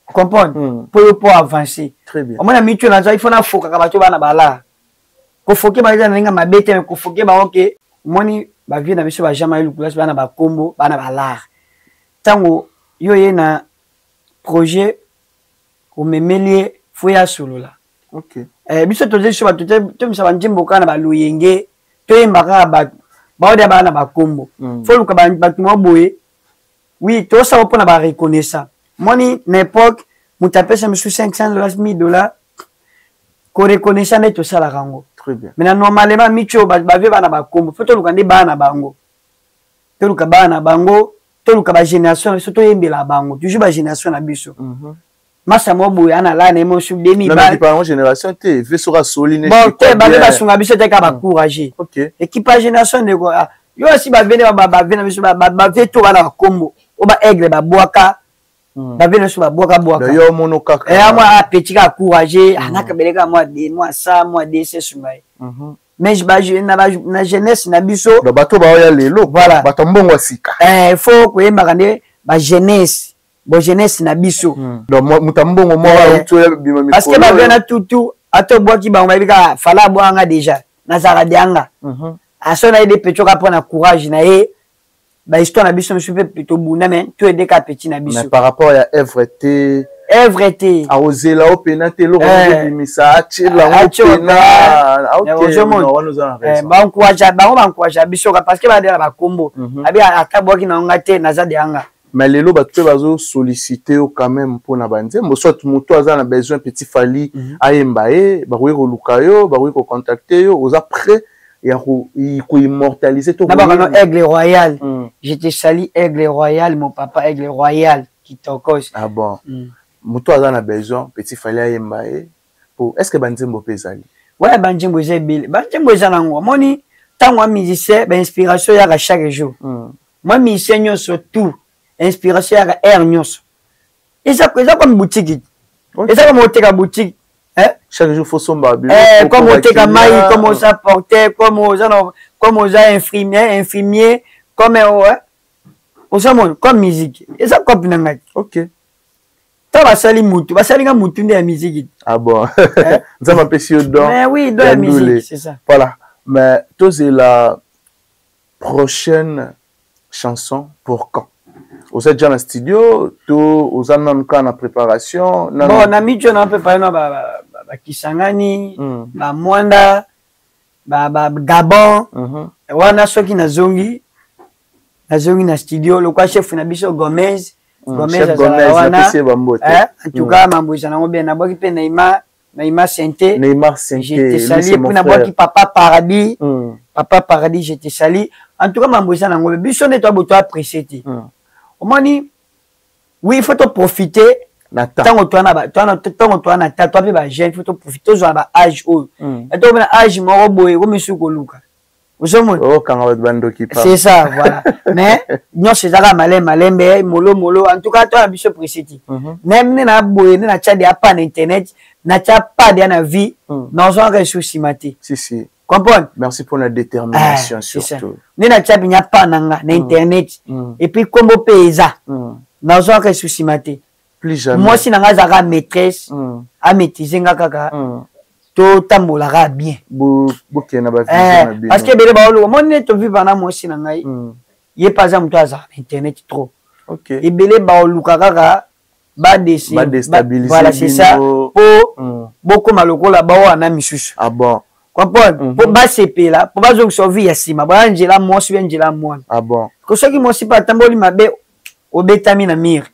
comprendre? Po yo po avancer. Très bien. Omona mitu na nzoi, il faut na fokaka bato bana bala. Kofoke ba eza na ndenge mabe te, mais kofoke ba oke, moni ba vie na biso ba Jean-Marie Lukulasi bana ba kombo, bana ba lar. Tango yo ye na projet omemelie fo ya solola. Biso toze so bato te, to misa ba nzembo kaka na ba loyenge, toyemba kaka bato, baodia bana ba kombo. Fo luka bato moko boye. Oui, tosala mpona ba reconnaissant. Moni na époque moto apesa misu 500 dollars, 1000 dollars, ko reconnaissant nde tosalaka yango. Très bien. Mais na normalement micho ba ba vie bana ba kombo, faut toluka nde bana bango. Toluka bana bango, toluka ba génération na biso, toyembela bango, toujours ba génération na biso. Masa mo boye ana la na émotion demi Non, ba. mais pas en génération te, ve sera soli ne Bon, chez te, toi ba bien. ba sunga biso te ka ba courager. Équipe à génération de quoi? Yo si ba vene ba ba vene biso ba ba ba ve to bana ba kombo. O ba aigle ba boaka. Ba vene biso ba boaka boaka. D'ailleurs mono kaka. Eh moi a petit ka courager, anaka beleka moi de moi ça moi de c'est sunga. Mais je ba je na ba na jeunesse na biso. Ba bato ba ya lelo. Voilà. Bato mbongo sika. Eh faut koyembaka nde ba jeunesse. Bo jeunesse na biso. Donc moto ya mbongo moko auti oyo bima mikolo. Parce que ba na tutu ata obwaki bango bayebi kaka fala abwaka nga déjà nazalaka deanga. Aso na ye de pecho kaka mpo na courage na ye ba histoire na biso misu mpe tobunda mais to aide kaka petit na biso. Mais par rapport ya œuvre te. Œuvre te. Akozela yo pena te eloko obimisa atiela yango pena. Ba encourage bango, ba encourage biso parce que badela bakombo abi ata bwaki na nga te, naza deanga. Mais lelo bato mpe bazosollicite yo quand même mpona banzembo, soit moto aza na besoin Petit Fally ayemba ye, bakoki koluka yo, bakoki kocontacte yo. Oza prêt ya koimmortaliser to? Nabakano Aigle Royal. Je te salue, Aigle Royal, mon papa Aigle Royal kitokos. Ah bon. Moto aza na besoin Petit Fally ayemba ye po est ce que banzembo mpe ezali? Ouais, banzembo eza ebele, banzembo eza nango. Omoni, ntango ya musicien, bainspiration eyaka chaque jour. Mwa musicien nyonso tout, inspiration eyaka aire nyonso. Eza comme boutique, eza comme oteka boutique. Chaque jour faut somba. Eh, comme oteka mai, comme oza porteur, comme oza comme oza infirmier, comme ouais. Oza mona comme musique eza cope na ngai. Ntango basali mutu, basali nga mutu nde ya musique. Ah bon, Nzambe apesi yo don. Mais oui, don ya musique, c'est ça. Voilà, mais tozela prochaine chanson pour quand? Oza déjà na studio to oza nanu kaka na préparation? Bon, na mijo na préparé na bakisangani, bamwanda, Gabon wana. Soki nazongi na studio lokwa chef na biso Gomez. Gomez azalaka wana. En tout cas, mambo eza nango bien. Nabwaki mpe Neymar, Neymar Sente. Neymar Sente. Je te salue. Puis nabwaki Papa Paradis, Papa Paradis, je te salue. En tout cas, mambo eza nango. Biso nde toa boto apprécier te. Omoni, oui, il faut toprofiter ntango toa na ta toa mpe bajeune. Il faut toprofite, tozwa na baage oyo atokomi na age moko boye, ekomi su koluka, ozomona. Okanga bato bandoki. C'est ça, voilà. Mais nyonso ezaka malembe malembe, molo molo. En tout cas, toa na biso pressé te. Même nde na boye nde natya deya pa na internet, natya pa deya na vie, nazwaka esu nsima te. Si si. Comprendre? Merci pour la détermination. Ah, surtout nde natya binya pa na nga na internet et puis kombo mpe eza, nazwaka esu nsima te. Plus jamais. Mwasi na nga azalaka maîtresse, amaîtrise nga kaka, totambolaka bien. Bokende na bavision na bino. Parce que ebele baoluka moni nde tovivre na mwasi na ngai. Ye mpe aza moto azalaka na internet trop. Ebele baoluka kaka badéstabiliser. Voilà, c'est ça, po bokóma lokola bawana misusu. Ah bon. Comprendre? Mpo basepela, mpo bazongisa vie ya nsima, baya nzela mwasi oya nzela mwana. Ah bon. Ko soki mwasi mpe atamboli mabe, obetami na mire.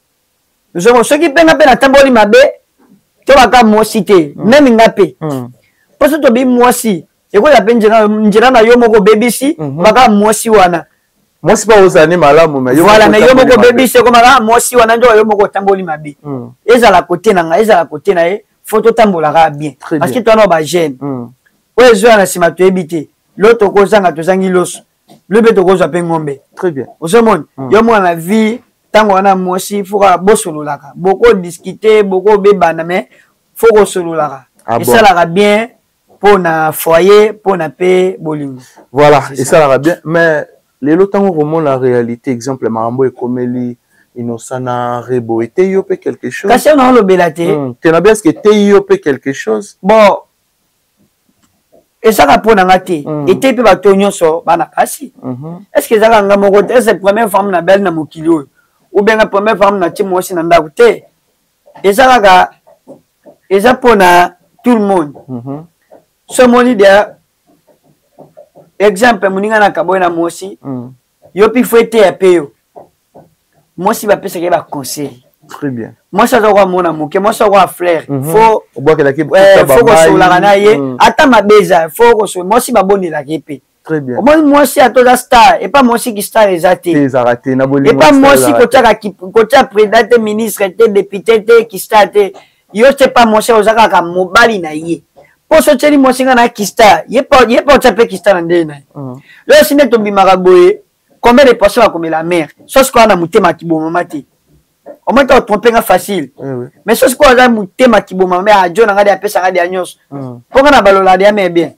Ozomona, soki mpe nga mpe natamboli mabe, to baka mwasi te, même nga mpe. Mpo so tobi mwasi ekoza mpe nzela na yo moko obebisi, baka mwasi wana. Mwasi mpe ozala ne malamu, mais voilà, mais yo moko obebisi, ekomaka mwasi wana nde yo moko otamboli mabe. Ezala kote na ngai, ezala kote na ye, faut totambolaka bien, parce que towana bajeune oyo ezoya na nsima, toyebi te lo tokozanga, tozangi loso lo mpe tokozwa mpe ngombe. Très bien. Ozomona, yo mwana vie, ntango wana mwasi faut kaka bosololaka, bokodiscute, bokobebana, mais faut kosololaka. Ah bon. Esalaka bien mpo na foyer, mpo na mpe bolingo. Voilà, esalaka bien. Mais lelo ntango komona réalité, exemple makambo ekomeli Innocent na Rebo, eteyi yo mpe quelque chose? Kasi na olobela te. Te, na bien, est-ce que eteyi yo mpe quelque chose? Bon, ezaka mpo na nga te. Eteyi mpe bato nyonso bana pasi. Est ce que ezaka nga moko te? Est première femme na belle na mokili oyo, ou bien nga première femme na tie mwasi na ndako te? Eza kaka, eza mpona tout le monde. So omoni dia exemple, moninga na kaboye na mwasi, yo mpe faut eteya mpe yo. Mwasi bapesaka ye baconseil. Très bien. Mwasi aza kwa mona moke, mwasi aza fleur, faut obwakelaki. Faut kosololaka na ye. Ata mabe eza, faut kosola. Mwasi babondelaka ye mpe. Très bien. Omoni, mwasi ata oza star, epa mwasi ki star eza te. Ezalaka te na bolingo. Epa mwasi kotiaka, kotia président te, ministre te, député te, ki star te. Yo te, pa mwasi oza kaka mobali na ye. Mpo so otieli mwasi nga na ki star, ye pa otya mpe ki star na ndenge na ye. Lelo si nde tobimaka boye, combien de personnes bakomela mare? So sikoyo na motema kibomama te, omoi ta otrompe nga facile. Mais so sikoyo aza motema kibomama, me ajo na nga de apesa nga deya nyonso, mpo nga na balola deya me bien.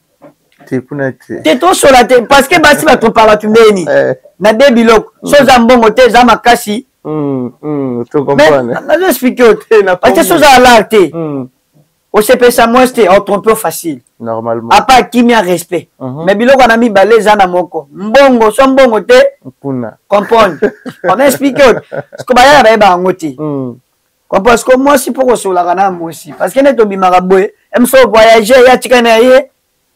Te, kuna te. Te, tosola te, parce que basi batrompaka bato ndeni na de biloko. So eza mbongo te, eza makasi. Nazo expliquer yo te, parce que soza alar te, osepelisa mwasi te, otrompe facile. Normalement. Apa kimia, respect. Mais biloko wana mibale eza na moko mbongo, so mbongo te. Kuna. Comprendre, on explique yo, parce que bayaya bayeba yango te. Comprendre, parce que mwasi mpo kosolaka na mwasi, parce que nde tobimaka boye, emso voyage ye atika na ye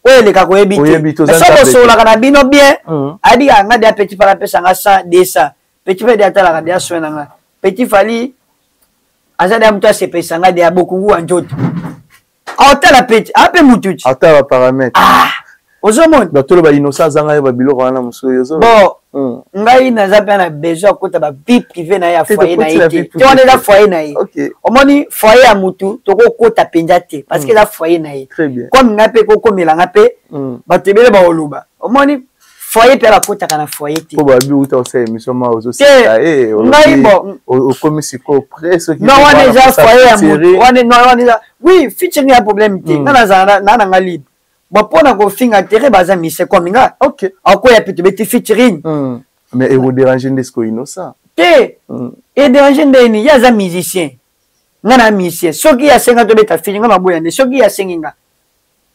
oyo eleka koyebi te. So bosololaka na bino bien, ayebi kaka nga deya petit Fali apesa nga 100, 200, petit Fali de atalaka deya soin na nga, petit Fali aza deya moto asepelisa nga deya bokungu wa nzoto, aotala petit ape mutu ti atala baparamètre. Ah, ozomona. Bato oyo bainnocent azanga ye babiloko wana mosusu. Bon, ngai naza mpe na besoin akota ba vie privée na ye ya foyer na ye te. Te, wana eza foyer na ye. Omoni, foyer ya mutu tokokota mpenza te, parce que eza foyer na ye. Comme ngai mpe kokomela nga mpe bato ebele baoloba, omoni, foyer mpe bakotaka na foyer te. Po babi uta osala émission ma ozoseka ye. Ngai bon. Okomi sikoyo près soki. Non, wana eza foyer ya mutu wana. Non, wana eza, oui, featuring ya problème te. Nga nazala na nga libre. Bon, mpona kofinga tere, baza mise comme nga. Akoya mpe tobeti featuring. Mais ekodéranger nde sikoyo innocent? Te, edéranger ndeni? Ye aza musicien, nga na musicien. Soki ye asenga tobeta featuring, nga maboya nde? Soki ye asengi nga,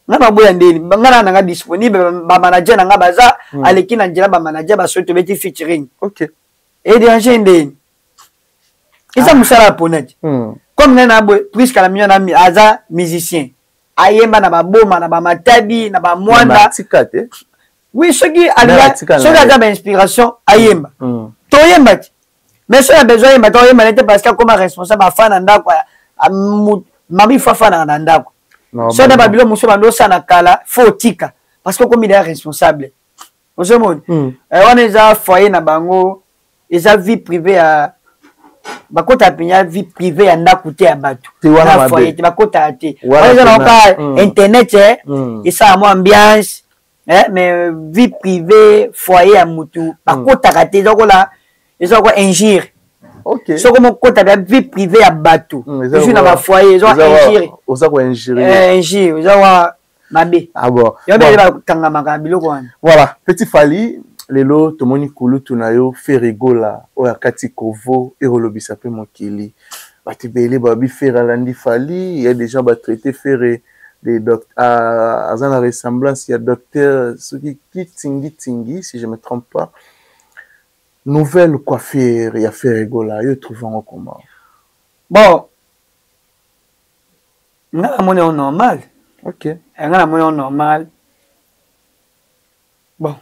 nga maboya ndeni? Nga na nanga disponible, bamanager na nga baza, aleki na nzela bamanager basoki tobeti featuring. Edéranger ndeni? Eza mosala ya pona ti. Comme ngai na boye, puisque la mignon na aza musicien, ayemba na baboma, na bamatabi, na bamwanda. Tika te. Oui, soki soki aza bainspiration ayemba, toyemba ti. Mais soki abesoin ayemba te, oyemba nete, parce que akoma responsable, afa na ndako, mami fo afanaka na ndako. So na babilo mosusu bando osala na kala, fo otika, parce que okomi deya responsable. Ozomona, wana eza foyer na bango, eza vie privée ya bakotaka mpenza vie privée ya ndako te ya bato na foyer te, bakotaka te. Wana eza nango kaka internet, esala mwa ambiance, mais vie privée, foyer ya mutu bakotaka te. Eza kola, eza kola injure. Soki mokota bya vie privée ya bato, toujours na bafoyer, eza injure. Oza koinjure. Injure eza wa mabe. Ah bon. Yo bele bakangamaka biloko wana. Voilà, petit Fali, lelo tomoni kulutu na yo Ferre Gola oyo akati kovo ekolobisa mpe mokili. Bato ebele babi Ferre alandi Fali. Ya déjà batraité Ferre de doc, aza na ressemblance ya docteur soki Kitingitingi, si je me trompe pas. Nouvelle coiffure ya Ferre Gola, yo trouve yango comment? Bon, nga namoni yango normal. Nga namoni yango normal. Bon,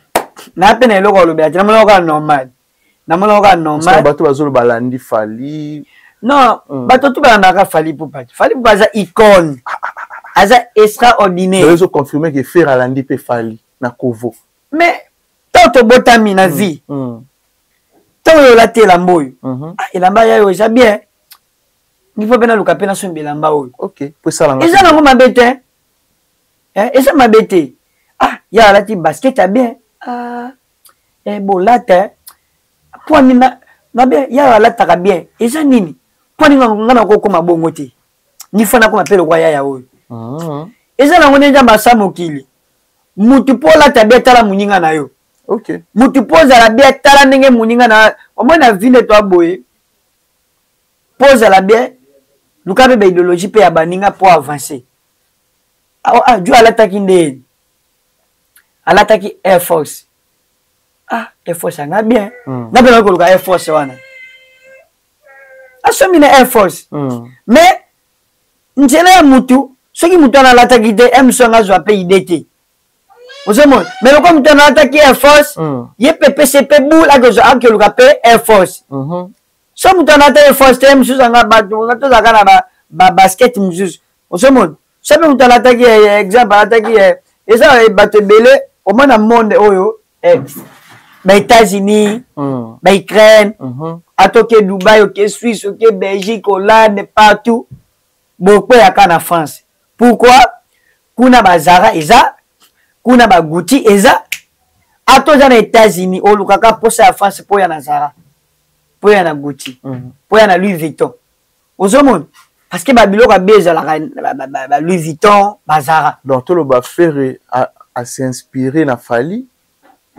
naa mpe na eloko alobela te, namoni yango kaka normal, namoni yango kaka normal. Bato bazoloba alandi Fali. Non, bato tu balandaka Fally Ipupa te. Fally Ipupa aza icône, aza extraordinaire. Ezo confirme ke Ferre alandi mpe Fali na kovo. Mais ntango tobotami na vie, ntango oyo olati elamba oyo, elamba yayo eza bien, il faut mpe naluka mpe nasomba elamba oyo. Eza nango mabe te, eza mabe te. Ah, ya alati basket ya bien, ah, bolata mpo nini mabe? Ya alataka bien, eza nini? Mpo nini nga nakokoma bongo te? Ni fo nakoma mpe lokwa yaya oyo. Eza nango nde Nzambe asa mokili. Mutu mpo olata bien, tala moninga na yo. Mutu mpo ozala bien, tala ndenge moninga na omoi na vie nde toa boye. Mpo ozala bien, luka mpe baidéologie mpe ya baninga mpo avance. Ah, jo alataki nde, alataki Air Force. Ah, Air Force anga bien. Nga mpe nakoki koluka Air Force wana, asombi na Air Force. Mais nzela ya mutu, soki mutu wana alataki te, mso anga azwa mpe idée te. Ozomona, mais lokola mutu wana alataki Air Force, ye mpe pese mpe boule, akoluka mpe Air Force. So mutu wana ata Air Force te, mosusu anga bato tozalaka na babasket mosusu. Ozomona, so mpe mutu alataki, exemple, alataki, eza bato ebele omona monde oyo, ba-États-Unis, ba-Ukraine, ata oke Dubai, oke Suisse, oke Belgique, Hollande, partout bokweyaka na France. Pourquoi? Kuna bazara eza, kuna baguti eza. Ata oza na États-Unis, olukaka mposa ya France mpo ya na Zara, mpo ya na Gucci, mpo ya na Louis Vuitton. Ozomona, parce que babiloko abe ezalaka ba Louis Vuitton, bazara. Donc toloba Ferre as'inspiré na Fali.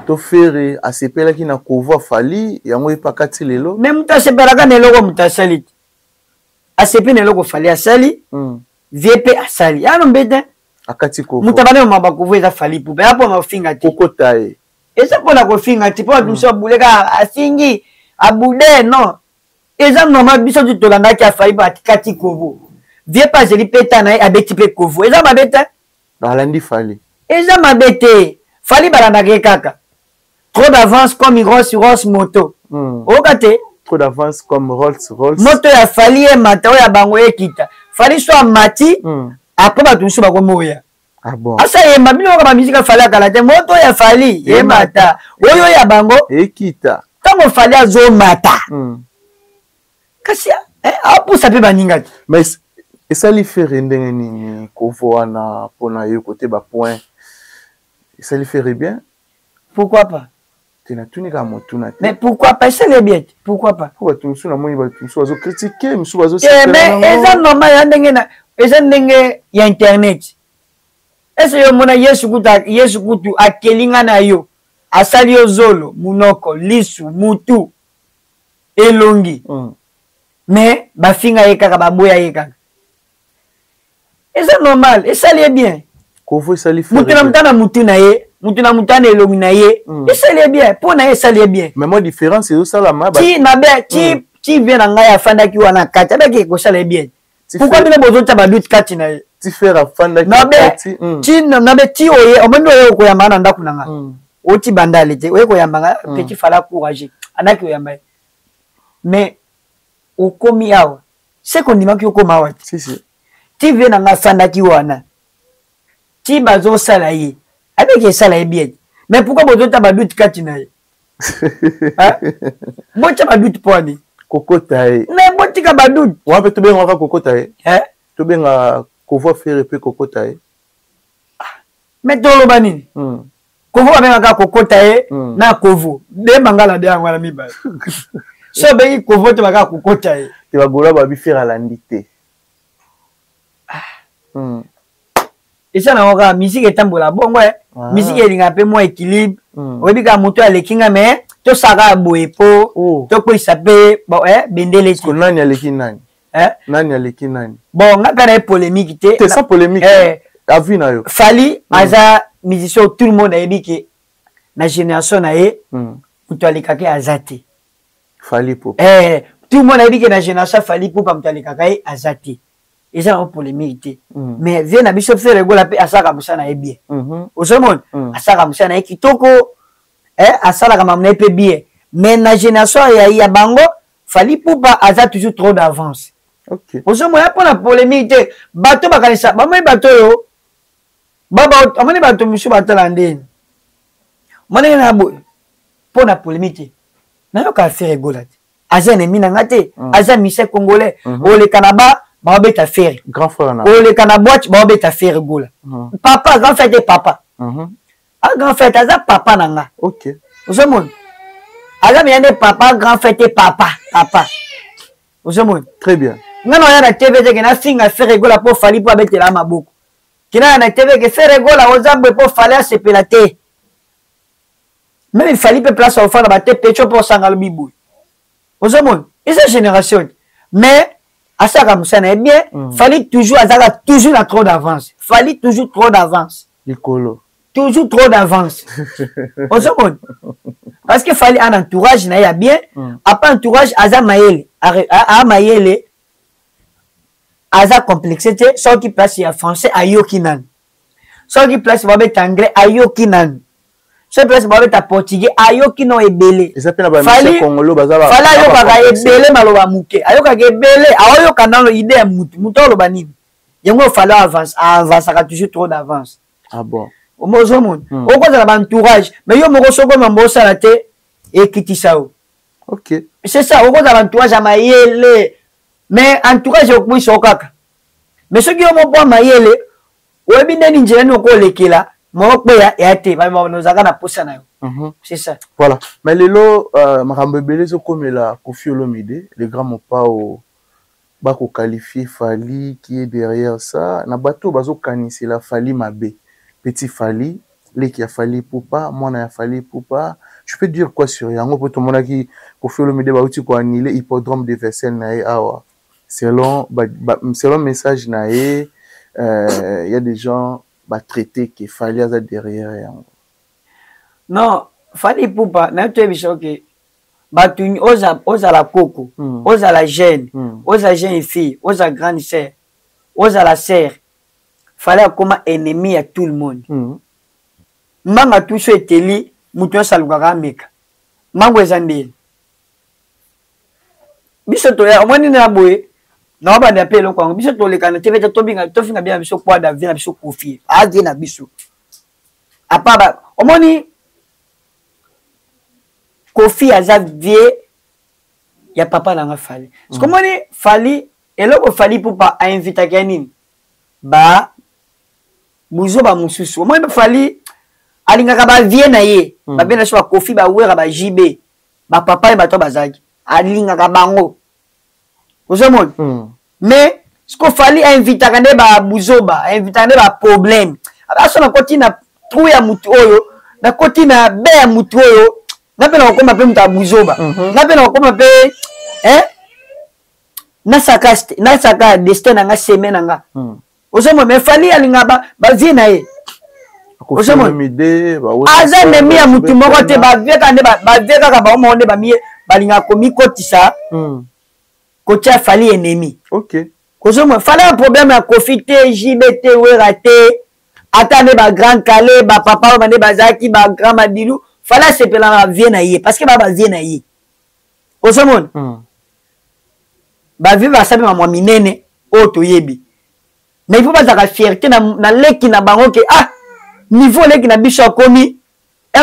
To Ferre asepelaki na kovo Fally yango epaka ti lelo. Mais moto asepelaka na eloko moto asali te. Asepi na eloko Fally asali. Vie pe asali. Yano mbete. Akati kovo. Moto abandi komama kovo eza Fally Ipupa. Ya mpo na kofinga te. Kokota ye. Eza mpo na kofinga te. Mpo bato mosusu abule kaka afingi abude non. Eza normal biso tu tolandaki ya Fally akati kovo. Vie pe azeli pe ta na ye abeti pe kovo. Eza mabe te. Balandi Fally. Eza mabe te. Fally balandaka ye kaka. Trop d'avance comme Rolls Royce moto. Oyoka te? Trop d'avance comme Rolls Royce. Moto ya Fally emata oyo ya bango ekita. Fally so amati après bato mosusu bakomi oya. Ah bon. Asa yemba bino yoka ba musique ya Fally akala te. Moto ya Fally emata oyo ya bango ekita. Tango Fally azomata. Kasi apusa pe baninga te. Mais esali Ferre ndenge nini kovo wana pona yo kote ba point esali Ferre bien? Pourquoi pas? Te natuni kaka motuna te. Mais pourquoi pas? Esali bien te. Pourquoi pas? Po bato mosusu namoni bato mosusu bazo critiquer, mosusu bazo Te, mais eza normal ya ndenge na eza ndenge ya internet. Ese yo mona Yesu kutu, Yesu kutu akeli nga na yo. Asali yo zolo, munoko, lisu, mutu, elongi. Mais bafinga ye kaka, baboya ye kaka. Eza normal, esali ye bien. Kovo esali Mutu na mutu na mutu na ye, mutu na mutu na elongi na ye. Esali ye bien, po na ye esali ye bien. Mais moi différence ezosalama ba Ti na be, ti, ti vie na ngai afandaki wana kati, abaki ekosala ye bien. Ti Pourquoi Ferre bino bozotia ba doute kati na ye? Ti Ferre afandaki Na be, kati, ti na, na be, ti oye, omoni oye okoyamba na ndako na nga. Oti bandale te, oye koyamba nga, petit fala courageux. Anaki oyamba ye. Mais okomi awa, se kondimaki okoma awa te. Si, si. Ti vie na nga afandaki wana. Ti bazosala ye. Abeki esala ye bien. Mais pourquoi bozota ba doute kati na ye? Hein? Botia ba doute po ani? Kokota ye. Mais botika ba doute. Wana pe tobenga kaka kokota ye. Hein? Tobenga kovo Ferre pe kokota ye. Ah, mais toloba nini? Kovo babenga kaka kokota ye na kovo. De mangala de yango wana mibale. So obengi kovo te bakaka kokota ye. Te ba Gaulois babi Ferre alandi te. Ah. Eza nango kaka musique etambola bongo, eh. Musique elingaka pe mwa équilibre. Oyebi kaka moto aleki nga, mais tosala kaka boye po tokweyisa pe, bon, bendele te. Ko nani aleki nani? Eh? Nani aleki nani? Bon, nga pe na ye polémique te. Te, sans polémique. Avis na yo. Fally aza musicien tout le monde ayebi ke na génération na ye, moto alekaka ye aza te. Fally Ipupa. Tout le monde ayebi ke na génération Fally Ipupa moto alekaka ye aza te. Eza nango polémique te. Mais vie na biso Ferre Gola pe asalaka mosala na ye bien. Ozomona? Asalaka mosala na ye kitoko, asalaka makambo na ye pe bien. Mais na génération ya bango, Fally Ipupa aza toujours trop d'avance. Ozomona mpo na polémique te. Bato bakanisa, bamoni bato oyo, bamoni bato mosusu batala ndeni. Moni na boye, mpo na polémique te. Nayoka Ferre Gola te. Aza ennemi na nga te. Aza musicien congolais. Oleka na ba, baobeta Ferre. Grand frère na. Oleka na boîte, baobeta Ferre Gola. Papa, grand frère te papa. Ah, grand frère, aza papa na nga. Ozomona? Aza meya nde papa, grand frère te papa, papa. Ozomona? Très bien. Nga na oya na TV te ke nafinga Ferre Gola po Fally po abetela maboko. Kina na TV ke Ferre Gola oza boye po Fally asepela te. Même Fally pe place ofanda ba te pecho po osanga lobi boye. Ozomona? Eza génération. Mais asalaka mosala na ye bien, Fally toujours azalaka toujours na trop d'avance. Fally toujours trop d'avance. Likolo. Toujours trop d'avance. Ozomona? Parce que Fally a un entourage na ye ya bien, après entourage aza mayele, a mayele aza complexe te, soki place ya français ayoki nani. Soki place babeta anglais ayoki nani. Soki place babeta portugais ayoki no ebele. Eza pe na ba musiciens congolais baza ba Fally ba ayokaka complexe. ebele maloba muke. Ayokaka ebele, aoyoka nano idée ya mutu. Mutu aloba nini? Yango Fally avance, avançaka toujours trop d'avance. Ah bon. Ozomona? Okozala ba entourage, mais yo moko soko mambo osala te ekitisa yo. C'est ça, okozala entourage ya mayele. Mais entourage okwisa yo kaka. Mais soki yo moko mayele, oyebi ndeni nzela nini okolekela, moko kweya ya te, ba ba nozaka na posa na yo. C'est ça. Voilà. Mais lelo, makambo ebele ezokomela Koffi Olomide, le grand Mopao, bako qualifier Fally qui est derrière ça. Na bato bazo kanisela Fally mabe. Petit Fally, Leki ya Fally Ipupa, mwana ya Fally Ipupa. Tu peux dire quoi sur yango po tomonaki Koffi Olomide bauti ko annuler hippodrome de Vincennes na ye awa. Selon ba, ba, selon message na ye, euh, il y a des gens ba traiter que Fally aza derrière yango. Non, Fally Ipupa na toyebisa oke bato oza ozala koko, ozala jeune, oza jeune fille, oza grande sœur, ozala sœur, Fally akoma ennemi ya tout le monde. Mbanga tuso eteli moto nyonso alukaka ameka. Mango eza ndeni. Biso toya omoni na boye na banda mpe eloko yango biso tolekana te bete tobinga tofinga bien na biso kwada vie na biso kofi avie na biso apa ba omoni kofi aza vie ya papa na nga Fally. Mm. Omoni Fally eloko Fally Ipupa a invitaki ya nini? Ba buzoba mosusu. Omoni Fally alingaka ba vie na ye. Ba bien na biso ba Koffi, ba Wera, ba JB, ba papa ye bato bazalaki. Alingaka bango. Ozomona? Mais siko Fally a invitaka nde ba buzoba, a invitaka nde ba problème. Aso nakoti na trou ya mutu oyo, nakoti na be ya mutu oyo, nga mpe nakokoma mpe moto ya buzoba. Nga mpe nakokoma mpe hein? Nasaka nasaka destin na nga semaine na nga. Ozomona mais Fally alinga ba ba vie na ye. Ozomona aza ennemi ya mutu moko te, ba vie kaka nde ba vie kaka bango moko nde bamiye balingaka komikotisa kotia Fally ennemi. Ozomona Fally ya problème ya Koffi te, JB te, Wera te, ata nde ba grand Kale, ba papa oyo nde bazalaki ba grand Madilu, Fally asepelaka ba vie na ye parce que ba ba vie na ye. Ozomona ba vie basali mamwa minene oyo toyebi. Mais il faut bazalaka fierté na, na leki na bango ke ah niveau leki na biso akomi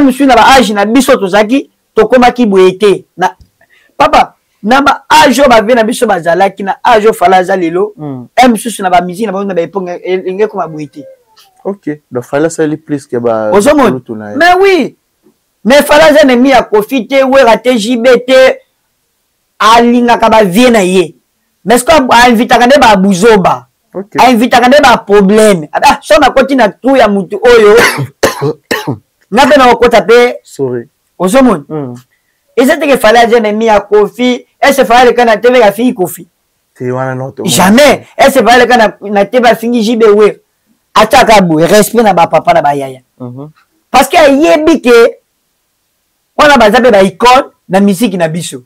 mosusu na ba age na biso tozalaki tokomaki boye te na papa na ba age oyo ba vie na biso bazalaki na age oyo Fally aza lelo mosusu na ba musique na bango na ba époque elingi ekoma boye te. Ok, donc Fally asali plus que ba ozomona mais oui, mais Fally aza ennemi ya Koffi te, Wera te, JB te, alingaka ba vie na ye. Mais ce que a invitaka nde ba buzoba, a invitaka nde ba problème. Ah so nakoti na trou ya mutu oyo nga mpe nakokota mpe. Sorry. Ozomona eza teke Fally aza ennemi ya Koffi. Ese Fally aleka na TV afingi Koffi? Te wana no to. Jamais. Ese Fally aleka na TV afingi JB, Wera? Atiaka boye respect na bapapa na bayaya parce que ayebi ke wana baza mpe ba icône na musique na biso.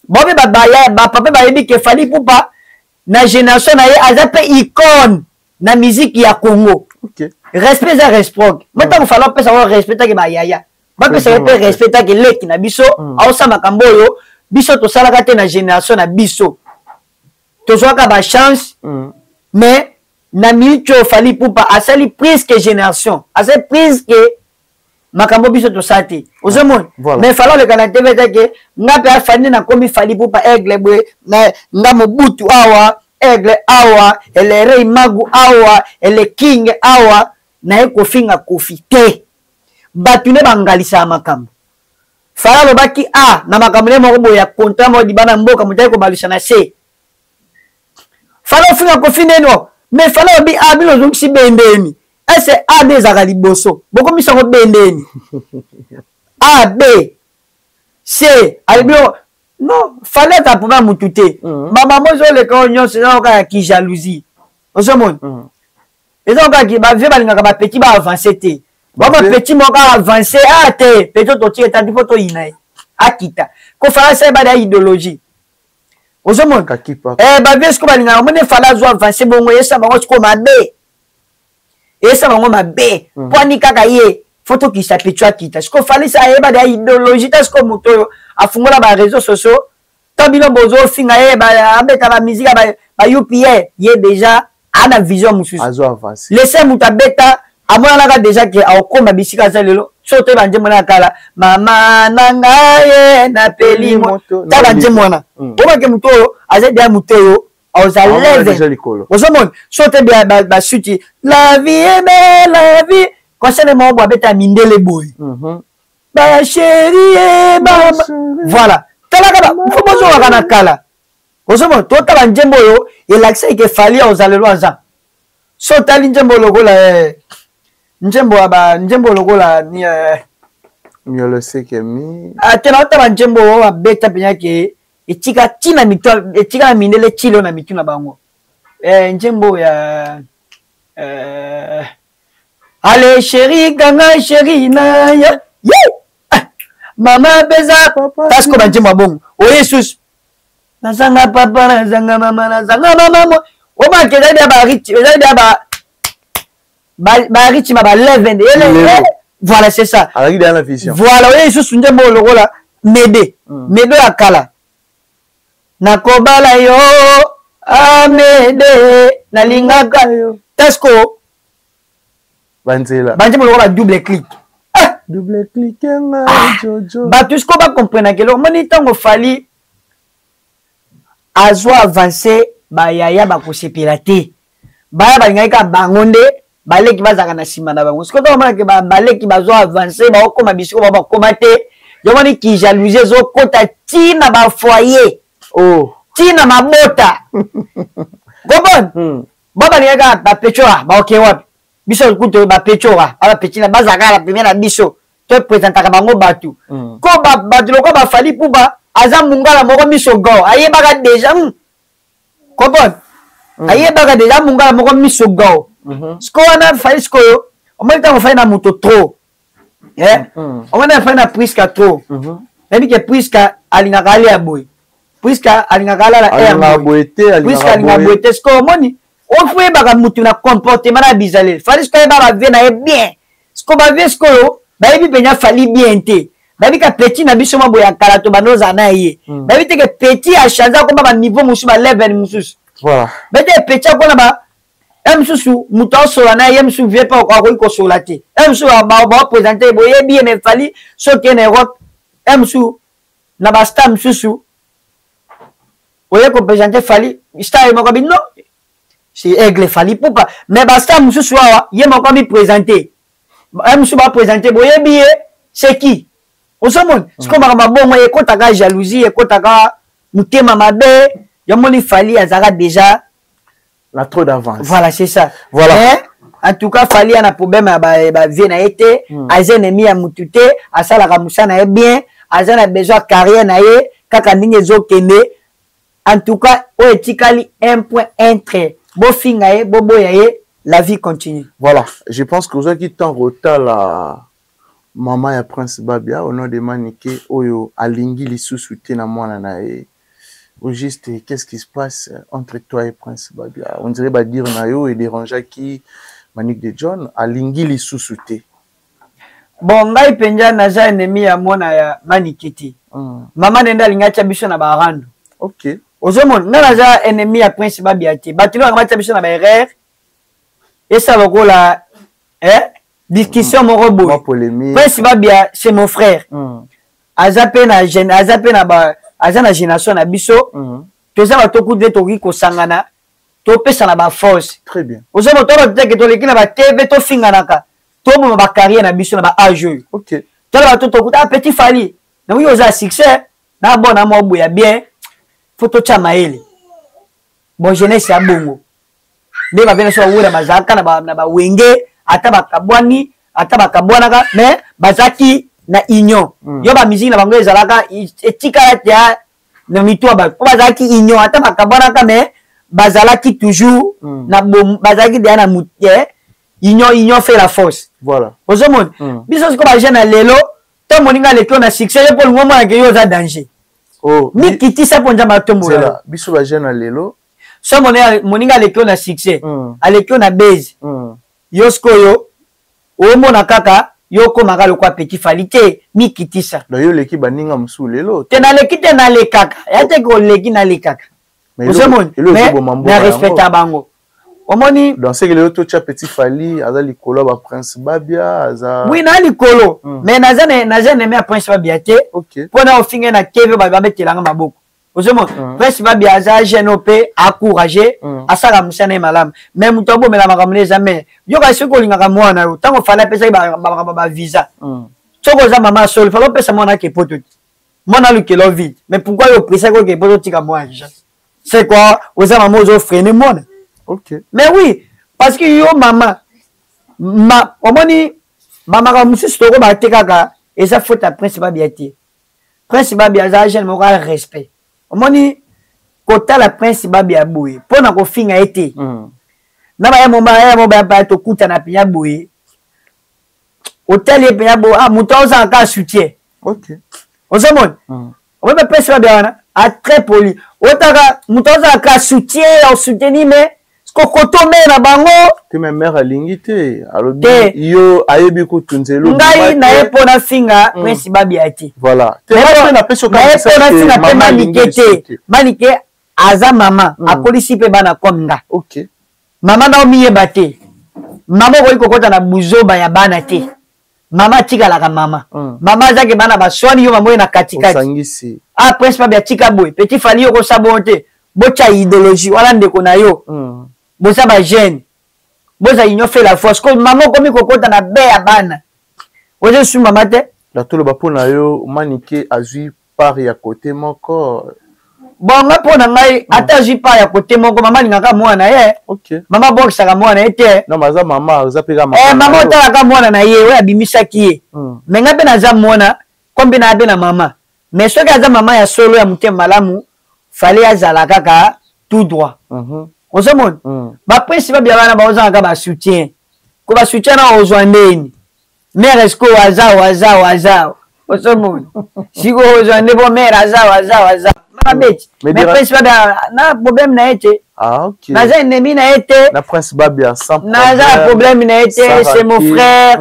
Bo mpe babaya bapapa bayebi ke Fally Ipupa na génération na ye aza mpe icône na musique ya Congo. Respect eza réciproque. Mo ntango Fally apesa ngo respect take bayaya bapesa ye mpe respect take leki na biso aosala makambo oyo biso tosalaka te na génération na biso, tozwaka ba chance. Mais na minute oyo Fally Ipupa asali plus que génération, asali plus que makambo biso tosala te. Ozomona mais Fally oleka na TV teke nga mpe afandi nakomi Fally Ipupa aigle boye na nga Mobutu awa aigle awa elerei magu awa ele king awa naye kofinga Koffi te. Bato nde bangalisaka makambo. Fally alobaki a na makambo nde moko boye ya contrat moko libanda mboka moto aye kobalusa na se Fally ofinga Koffi ndeni o. Mais Fally alobi a bino ozongisi bendeni ese a nde ezalaka liboso bokomisa yango b ndeni a b c alobi non. Fally ata problème mutu te. Bamama ozoleka oyo nyonso eza kaka ya kijalousie. Ozomona eza kaka ba vieux balingaka ba petit ba avance te. Ba ba petit moko avance a te petit totika etandi mpo toyina ye akita kofala asali bada ya idéologie. Ozomona ba vieux sikoyo balingaka omoni Fally azwa avance bongo eyesa bango sikoyo mabe, eyesa bango mabe mpo ani kaka ye fo tokisa petit akita. Sikoyo Fally sa ayeba ya idéologie ta sikoyo moto oyo afungola ba réseaux sociaux to bino bozofinga ye abeta ba musique ba UPA ye déjà ana vision mosusu. Lese moto abeta amonanaka déjà ke akokoma bisika aza lelo. So toyeba nzembo na kala mama na ngai ye napeli ta banzembo wana obake moto oyo aza deya moto oyo aoza leve. Ozomona so te basuti la vie est belle, la vie concerne moko boye abeta mindele boye ba chérie ba voilà. Talaka fo bozongaka na kala. Ozomona totala nzembo oyo elakisaki ke Fally aoza lelo aza so otali nzembo lokola. Nzembo ya ba nzembo lokola ni eh, Miolo Sekemi. Ah, te naota ba nzembo oyo babeta mpenza ke etika ti na mitu, etika na mindele ti lelo na mitu na bango. Eh, nzembo ya eh, ale chéri kanga chéri na ya ye ah, mama peza parce que ba nzembo ya bongo oye susu nazanga papa, nazanga mama, nazanga mama mo obake ezali bia ba rythme, ezali bia ba rythme ba 11. Voilà, c'est ça. Azalaki deya na vision. Voilà, oye lisusu nzembo oyo lokola mede mede ya kala, nakobala yo amede, nalingaka yo tasco. Banzela. Banzembo lokola double clic. Ah! Double clic nga. Ah! Jojo. Bato siko bakomprenaka eloko. Omoni ntango Fally azwa avance, bayaya bakosepela te. Baya balingaki kaka bango nde baleki bazalaka na nsima na bango. Sikoyo ntango omonake baleki bazwa avance, baokoma bisiko bao bakoma te, yomoni ki jalousie ezokota ntina bafoyer. Oh. Ntina mabota comprendre. Ba balingaki kaka bapechora baoke wapi, biso kutu bapechora bapechina bazalaka kaka na pembeni na biso, topresentaka bango bato. Ko bato lokola baFally Ipupa aza mongala moko miso go, ayebaka déjà, Comprendre? Ayebaka déjà mongala moko miso go. Sikoyo wana Fally, sikoyo omoni ntango Fally na moto trop, eh? Omoni Fally na Priska trop. Nayebi ke Priska alingaka alia boye, Priska alingaka alala air Alingaka boye. Boye te. Priska alingaka alingaka boye. Boye te. Sikoyo omoni ofu oyebaka mutu na comportement na bizaleli. Fally sikoyo ayeba bavie na ye bien. Sikoyo bavie sikoyo bayebi mpenza Fally bien te. Bayebi ka petit na biso mwa boye ya kala to bando ozala na ye. Bayebi te ke petit achange, akoma baniveau mosusu, balevel mosusu. Bayebi te ke petit akona ba ye mosusu, moto aosola na ye, ye mosusu vie mpe akoki kosola te. Ye mosusu baoprésente boyebi ye, mais Fally soki ye na Europe, ye mosusu na bastar mosusu oye koprésente Fally, star ye moko abi non, c'est Aigle Fally Ipupa. Mais bastar mosusu awa, ye moko ami présente, ye mosusu baprésente boyebi ye c'est qui. Ozomona sikoyo makambo ya bongo ekotaka jalousie, ekotaka motema mabe. Yomoni Fally azalaka déjà na trop d'avance. Voilà, c'est ça. Voilà. Mais, en tout cas, Fally a na problème ya ba vie na ye te. Aza ennemi ya mutu te, asalaka mosala na ye bien, aza na besoin ya carrière na ye kaka ndenge ezokende. En tout cas, oyo etikali un point un trait, bofinga ye, boboya ye, la vie continue. Voilà, je pense que ozwaki ntango otala mama ya Prince Babia au nom de Manike oyo alingi lisusu te na mwana na ye. Au juste, qu'est-ce qui se passe entre toi et Prince Babia? On dirait badire na yo edérangeaki Manique de John, alingi lisusu te. Bon, ngai mpenza naza ennemi ya mwana ya Manike te. Mama nde alingi atya biso na barando. Ozomona, ngai naza ennemi ya Prince Babia te. Bato nde batya biso na baerreur, esa lokola eh, discussion moko boye. Mwa polémique. Prince Babia, c'est mon frère. Aza mpe na jeune, aza mpe na ba, aza na génération na biso. Toza bato kutu nde tokoki kosangana, topesa na baforce. Très bien. Ozomona, to bato teke toleki na batv, tofinganaka, toboma bacarrière na biso na baage oyo. Tala bato tokuta, ah, petit Fally nakoki oza succès na bona mwa boya bien, fo totya mayele. Bon, jeunesse ya bongo nde babe na so bawela bazalaka na bawenge, ata bakabwani, ata bakabwanaka, mais bazalaki na union. Yo bamusike na bango ezalaka etikala te na mitu ya bato mpo bazalaki union. Ata bakabwanaka, mais bazalaki toujours na bom, bazalaki deya na eh, union. Union fait la force. Ozomona, biso sikoyo bajeune ya lelo, to moninga aleki yo na succès, yo mpo olingo omonake yo oza danger. Oh, mikitisa mpo Nzambe atombola yo. Zela, biso bajeune ya lelo. So moninga aleki yo na succès, aleki yo na base, yo sikoyo omona kaka yo okomaka lokwa petit Fally te. Mikitisa. Donc yo oleki baninga mosusu lelo? Te, naleki te, nalekaka ya te ke oleki, nalekaka. Mais ozomoni, eloko mais ezoboma mboka na yango. respecta bango, omoni. Donc seke lelo totya petit Fally aza likolo ya baprince Babia aza? Oui, na likolo. Mais naza ennemi ya Prince Babia te. Mpo na ofinge na TV, bato babetelanga maboko. Ozomona, Prince Babia aza jeune oyo mpe acourage, asalaka mosala na ye malamu, mais moto abomela makambo na eza. Mais yoka, soki olingaka mwana yo, ntango Fally apesaki makambo bavisa, soki oza mama solo, Fally opesa mwana ake poto te, mwana alukela vide. Mais pourquoi yo opresaki oke poto, otika mwana Kinshasa? C'est quoi? Oza mama, ozofreine mwana. Mais oui, parce que yo mama Ma omoni bamakambo mosusu tokoba te kaka eza faute ya Prince Babia te. Prince Babia aza jeune moko ya respect. Omoni kotala Prince Babia boye mpo na kofinga ye te. Na baya moma ya mo baya tokutana mpenza boye, otali ye mpenza boye, ah, moto azala kaka soutien. Ozomona omoni ba Prince Babia wana a très poli, otaka moto azala kaka soutien ya osoutenir, mais kokoto mere na bango te. Mais mare alingi te, alobi yo ayebi kutu nzela. Ngai naye mpo nafinga Prince Babia te. Voilà. Naye mpo nafinga mpe Manike te. Manike aza mama, akolisi mpe bana comme nga. Mama na omiyeba te, mama okoki kokɔta na buzoba ya bana te. Mama atikalaka mama. Mama azaki bana baswani, yo mama oye na katikati. Ah, Prince Babia atika boye, petit Fally yo kosa bongo te, botya idéologie wana. Ndeko na yo, boza bajeune, boza union fait la force. Ko mama okomi kokɔta na be ya bana, oza esu mama te. Na toloba mpo na yo, Manike azwi part ya kote moko. Bon, nga mpo na ngai, ata azwi part ya kote moko, mama alingaka mwana na ye. Mama abwakisaka mwana ye te. Non, aza mama, aza mpe mama. Eh, mama otalaka mwana na ye oyo abimisaki ye. Mais nga mpe naza mwana ko mpe naa mpe na mama. Mais soki aza mama ya solo ya motema malamu, fallait azala kaka tout droit. Ozomona baprince Babia wana baozangaka basoutien, ko basoutien na ozwa ndeni mare eske aza aza aza, ozomona sikoyo ozwa nde bo mare aza aza aza mabeti. Mais Prince Babia na problème na ye te. Ah, ok. Naza ennemi na ye te. Na Prince Babia sans Naza na problème na ye te, c'est mon frère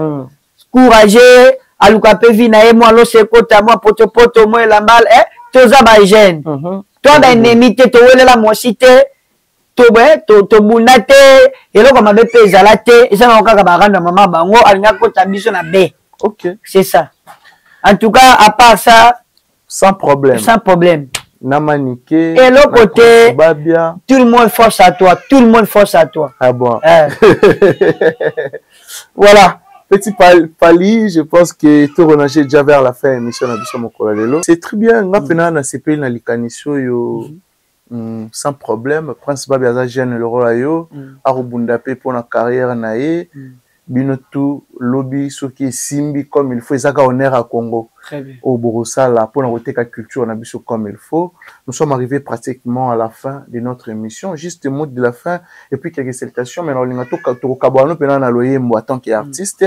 courageux, aluka mpe vie na ye, mwa loso ekota, mwa potopoto, mwa elamba. Eh, toza bajeune, to baennemi te, towelela mwasi te, tobunda te, eloko mabe mpe ezala te. Eza nango kaka barando ya mama bango alingi akota biso na be. C'est ça. En tout cas, à part ça, Sans problème. Sans problème. Na Manike. Eloko te. Babia. Tout le monde force à toi, tout le monde force à toi. Ah bon? Eh. Voilà, petit Fally, je pense que tout renager déjà vers la fin émission na biso mokolo lelo. C'est très bien, nga pena na sepeli na likanisi oyo. Sans problème, Prince Babia aza jeune lokola yo, akobunda mpe mpona carrière na ye. Bino tu lobi soki esimbi comme il faut, ezaka honneur à Congo oyo bokosala mpona koteka culture na biso comme il faut. Nous sommes arrivés pratiquement à la fin de notre émission. Juste mot de la fin et puis quelques salutations, mais naolinga tokokabwana mpena na loyembo en tant qu'artiste.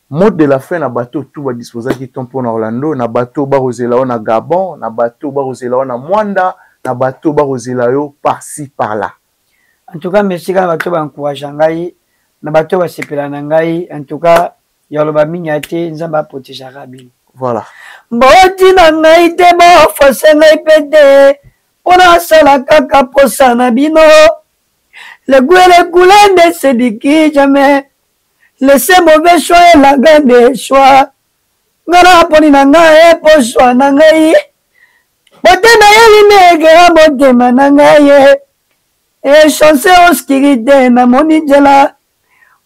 Mot de la fin na bato tu badisposaki to mpona Orlando, na bato bakozela yo na Gabon, na bato bakozela yo na Mwanda, na bato bakozela yo par-ci par-là. En tout cas, merci kaka bato baencourage ngai, na bato basepela na ngai. En tout cas, ya loba mingi ya te, Nzambe aprotégeaka bino. Voilà. Boti na ngai te, bofose ngai mpe te, mpo nasala kaka posa na bino. Le goût et le couleur ne se dit jamais. Laissez mauvais choix et la grande choix. Nga naponi na ngai eposwa na ngai, motema yelinegera motema na ngai echance oskirite namoni nzela.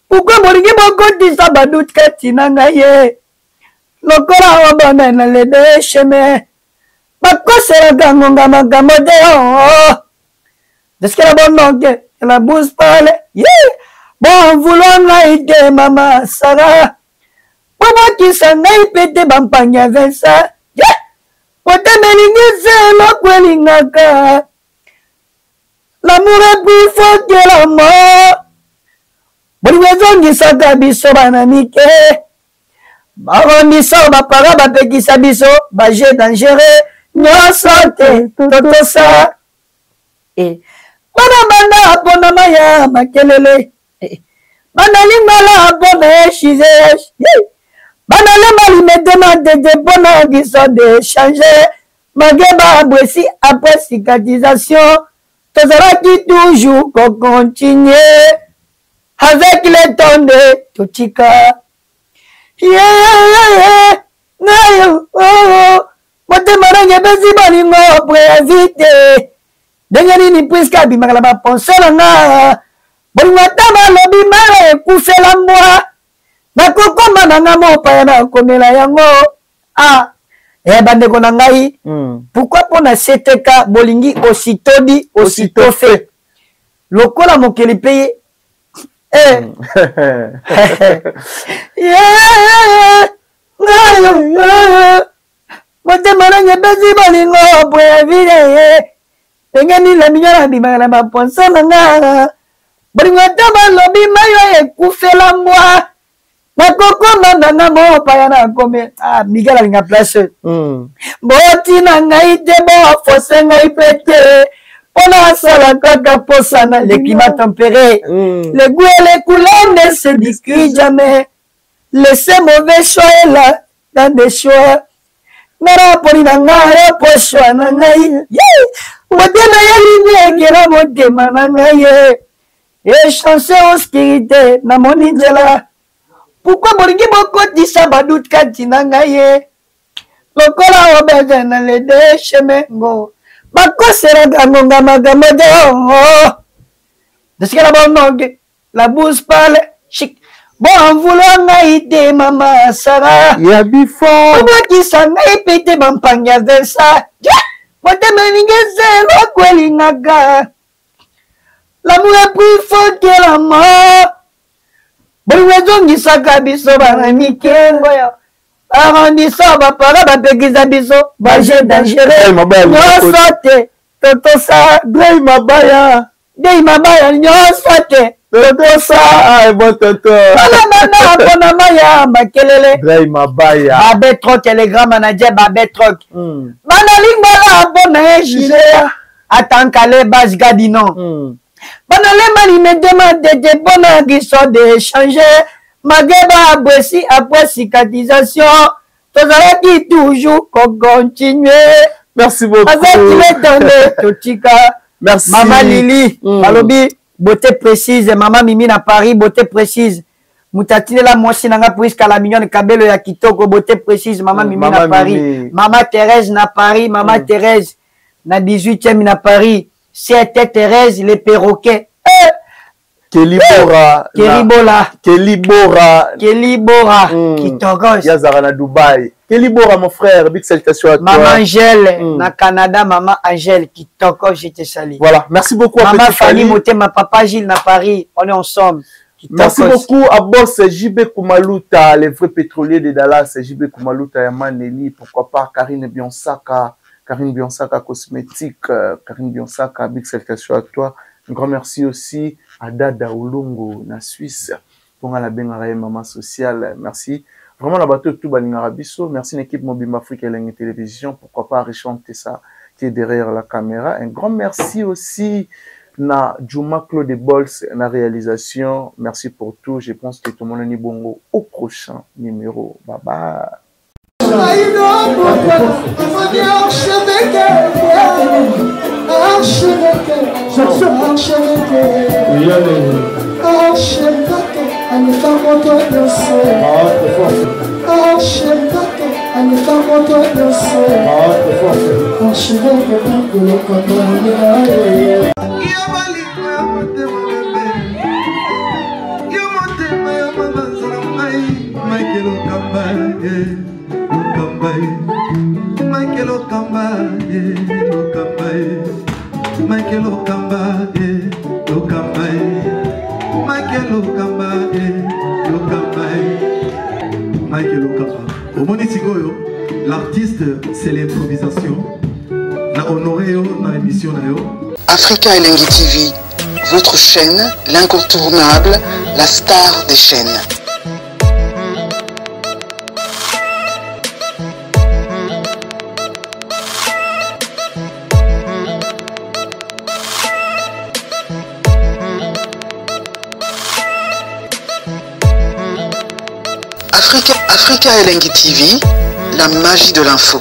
Pourquoi bolingi bokotisa badoute kati na ngai ye lokola obona na lebe chemin bakoselaka ngonga makambo te? Oh, Est-ce la bonne manque la bouche parle? Yeah! Bon vouloir ngai te, mama Sara, bobakisa ngai mpe te bampangi ya Vincent. Yeah! Motema elingi se eloko elingaka. L'amour est plus fort que la mort. Bolingo ezongisaka biso bana mike. Bawa biso bapara bapekisa biso baje dangereux nyonso te totosa. Eh. Bana banda mpona maya makelele. Eh. Bana lingala mpona eshize. Bana lemba limete matete mpona biso de change mageba bresi après cicatrisation tozalaki toujours kocontinue avec le temps de totika. Yeah, ngayo oh, motema nange epesi bolingo préavis te. Ndenge nini puiske abimaka na bapense na nga bolingo, ata balobi mala ekufela mbwa, nakokoma na nga mopaya nakomela yango. Ah, eh, bandeko na ngai, pourquoi mpo na CTK bolingi aussitôt dit aussitôt fait, lokola mokili mpe ye? Eh. Motema nanga epesi bolingo previle ye ndenge nini minyo nabimaka na baponso na nga bolingo ata balobi mayo ekufela mbwa nakokoma nanga mopaya nakomi ah, miguel alinga place Botina ngai te bofose ngai mpe te mpo nasala kaka posa na le climat tempéré. Le goût et les couleurs ne se discutent jamais. Laissez mauvais choix est là dans des choix. Nga naponi na ngai yo po choix na ngai. Motema yelingi ekela motema na ngai ye. Echance obscurité namoni nzela. Pourquoi bolingi bokotisa badoute kati na ngai ye? Lokola obeze na le deux chemin ngo. Bakoselaka ngonga makambo te. Esika na bononge la bouche parle chic. Bon vouloir ngai te mama Sara. Ya bifo. Obwakisa ngai pe te bampangi ya Vincent. Motema elingi ezeloko elingaka. L'amour est plus fort que la mort. Bolingo ezongisaka biso bana mike ngoyo. Arrondissant bapara bapekisa biso baje dangereux. Nyonso te totosa. Dei mabaya. Dei mabaya nyonso te totosa. Ay bon tonton. Bana bana mpona maya makelele. Dei mabaya. Babe Troc le grand manager Babe Troc. Bana lingala mpona ye gilet. Atankale base Gadinon. Bana lemba limetema tete mpona biso de changer. Mageba abwesi après cicatrisation. Tozalaki toujours kocontinue. Merci beaucoup. Azalaki letande totika. Merci. Mama Lili, balobi beauté précise, mama Mimi na Paris, beauté précise. Moto atinela mwasi na nga Priska la mignonne kabelo ya kitoko, beauté précise, mama Mimi na Mama Paris. Mimi. Mama Thérèse na Paris, mama Thérèse na 18e na Paris. C'était Thérèse le perroquet. Eh! Kelly Bora. Kelly Bora. Kelly Bora. Kelly Bora. Kitoko. Yazara na Dubaï. Kelly Bora, mon frère, big salutation à toi. Maman Angèle, na Canada, maman Angèle, Kitoko, je te salue. Voilà, merci beaucoup à Maman Petit Fanny Fally. Motema, papa Gilles na Paris, on est ensemble. Kitoko. Merci beaucoup à boss JB Kumaluta, les vrais pétroliers de Dallas, JB Kumaluta, Yaman Nelly, pourquoi pas Karine Bionsaka, Karine Bionsaka Cosmétique, Karine Bionsaka, big salutation à toi. Un grand merci aussi à Dada Olongo, na Suisse, pour la Bengara maman sociale. Merci. Vraiment, la bateau tout balingara biso. Merci l'équipe Mobimba Afrique et Elengi Télévision. Pourquoi pas Richard Tessa qui est derrière la caméra. Un grand merci aussi na Juma Claude Bols na réalisation. Merci pour tout. Je pense que tout le monde est bongo au prochain numéro. Bye bye. L'artiste, c'est l'improvisation. Na honoré yo na émission na yo. Africa Elengi TV, votre chaîne, l'incontournable, la star des chaînes. Africa Elengi TV, la magie de l'info.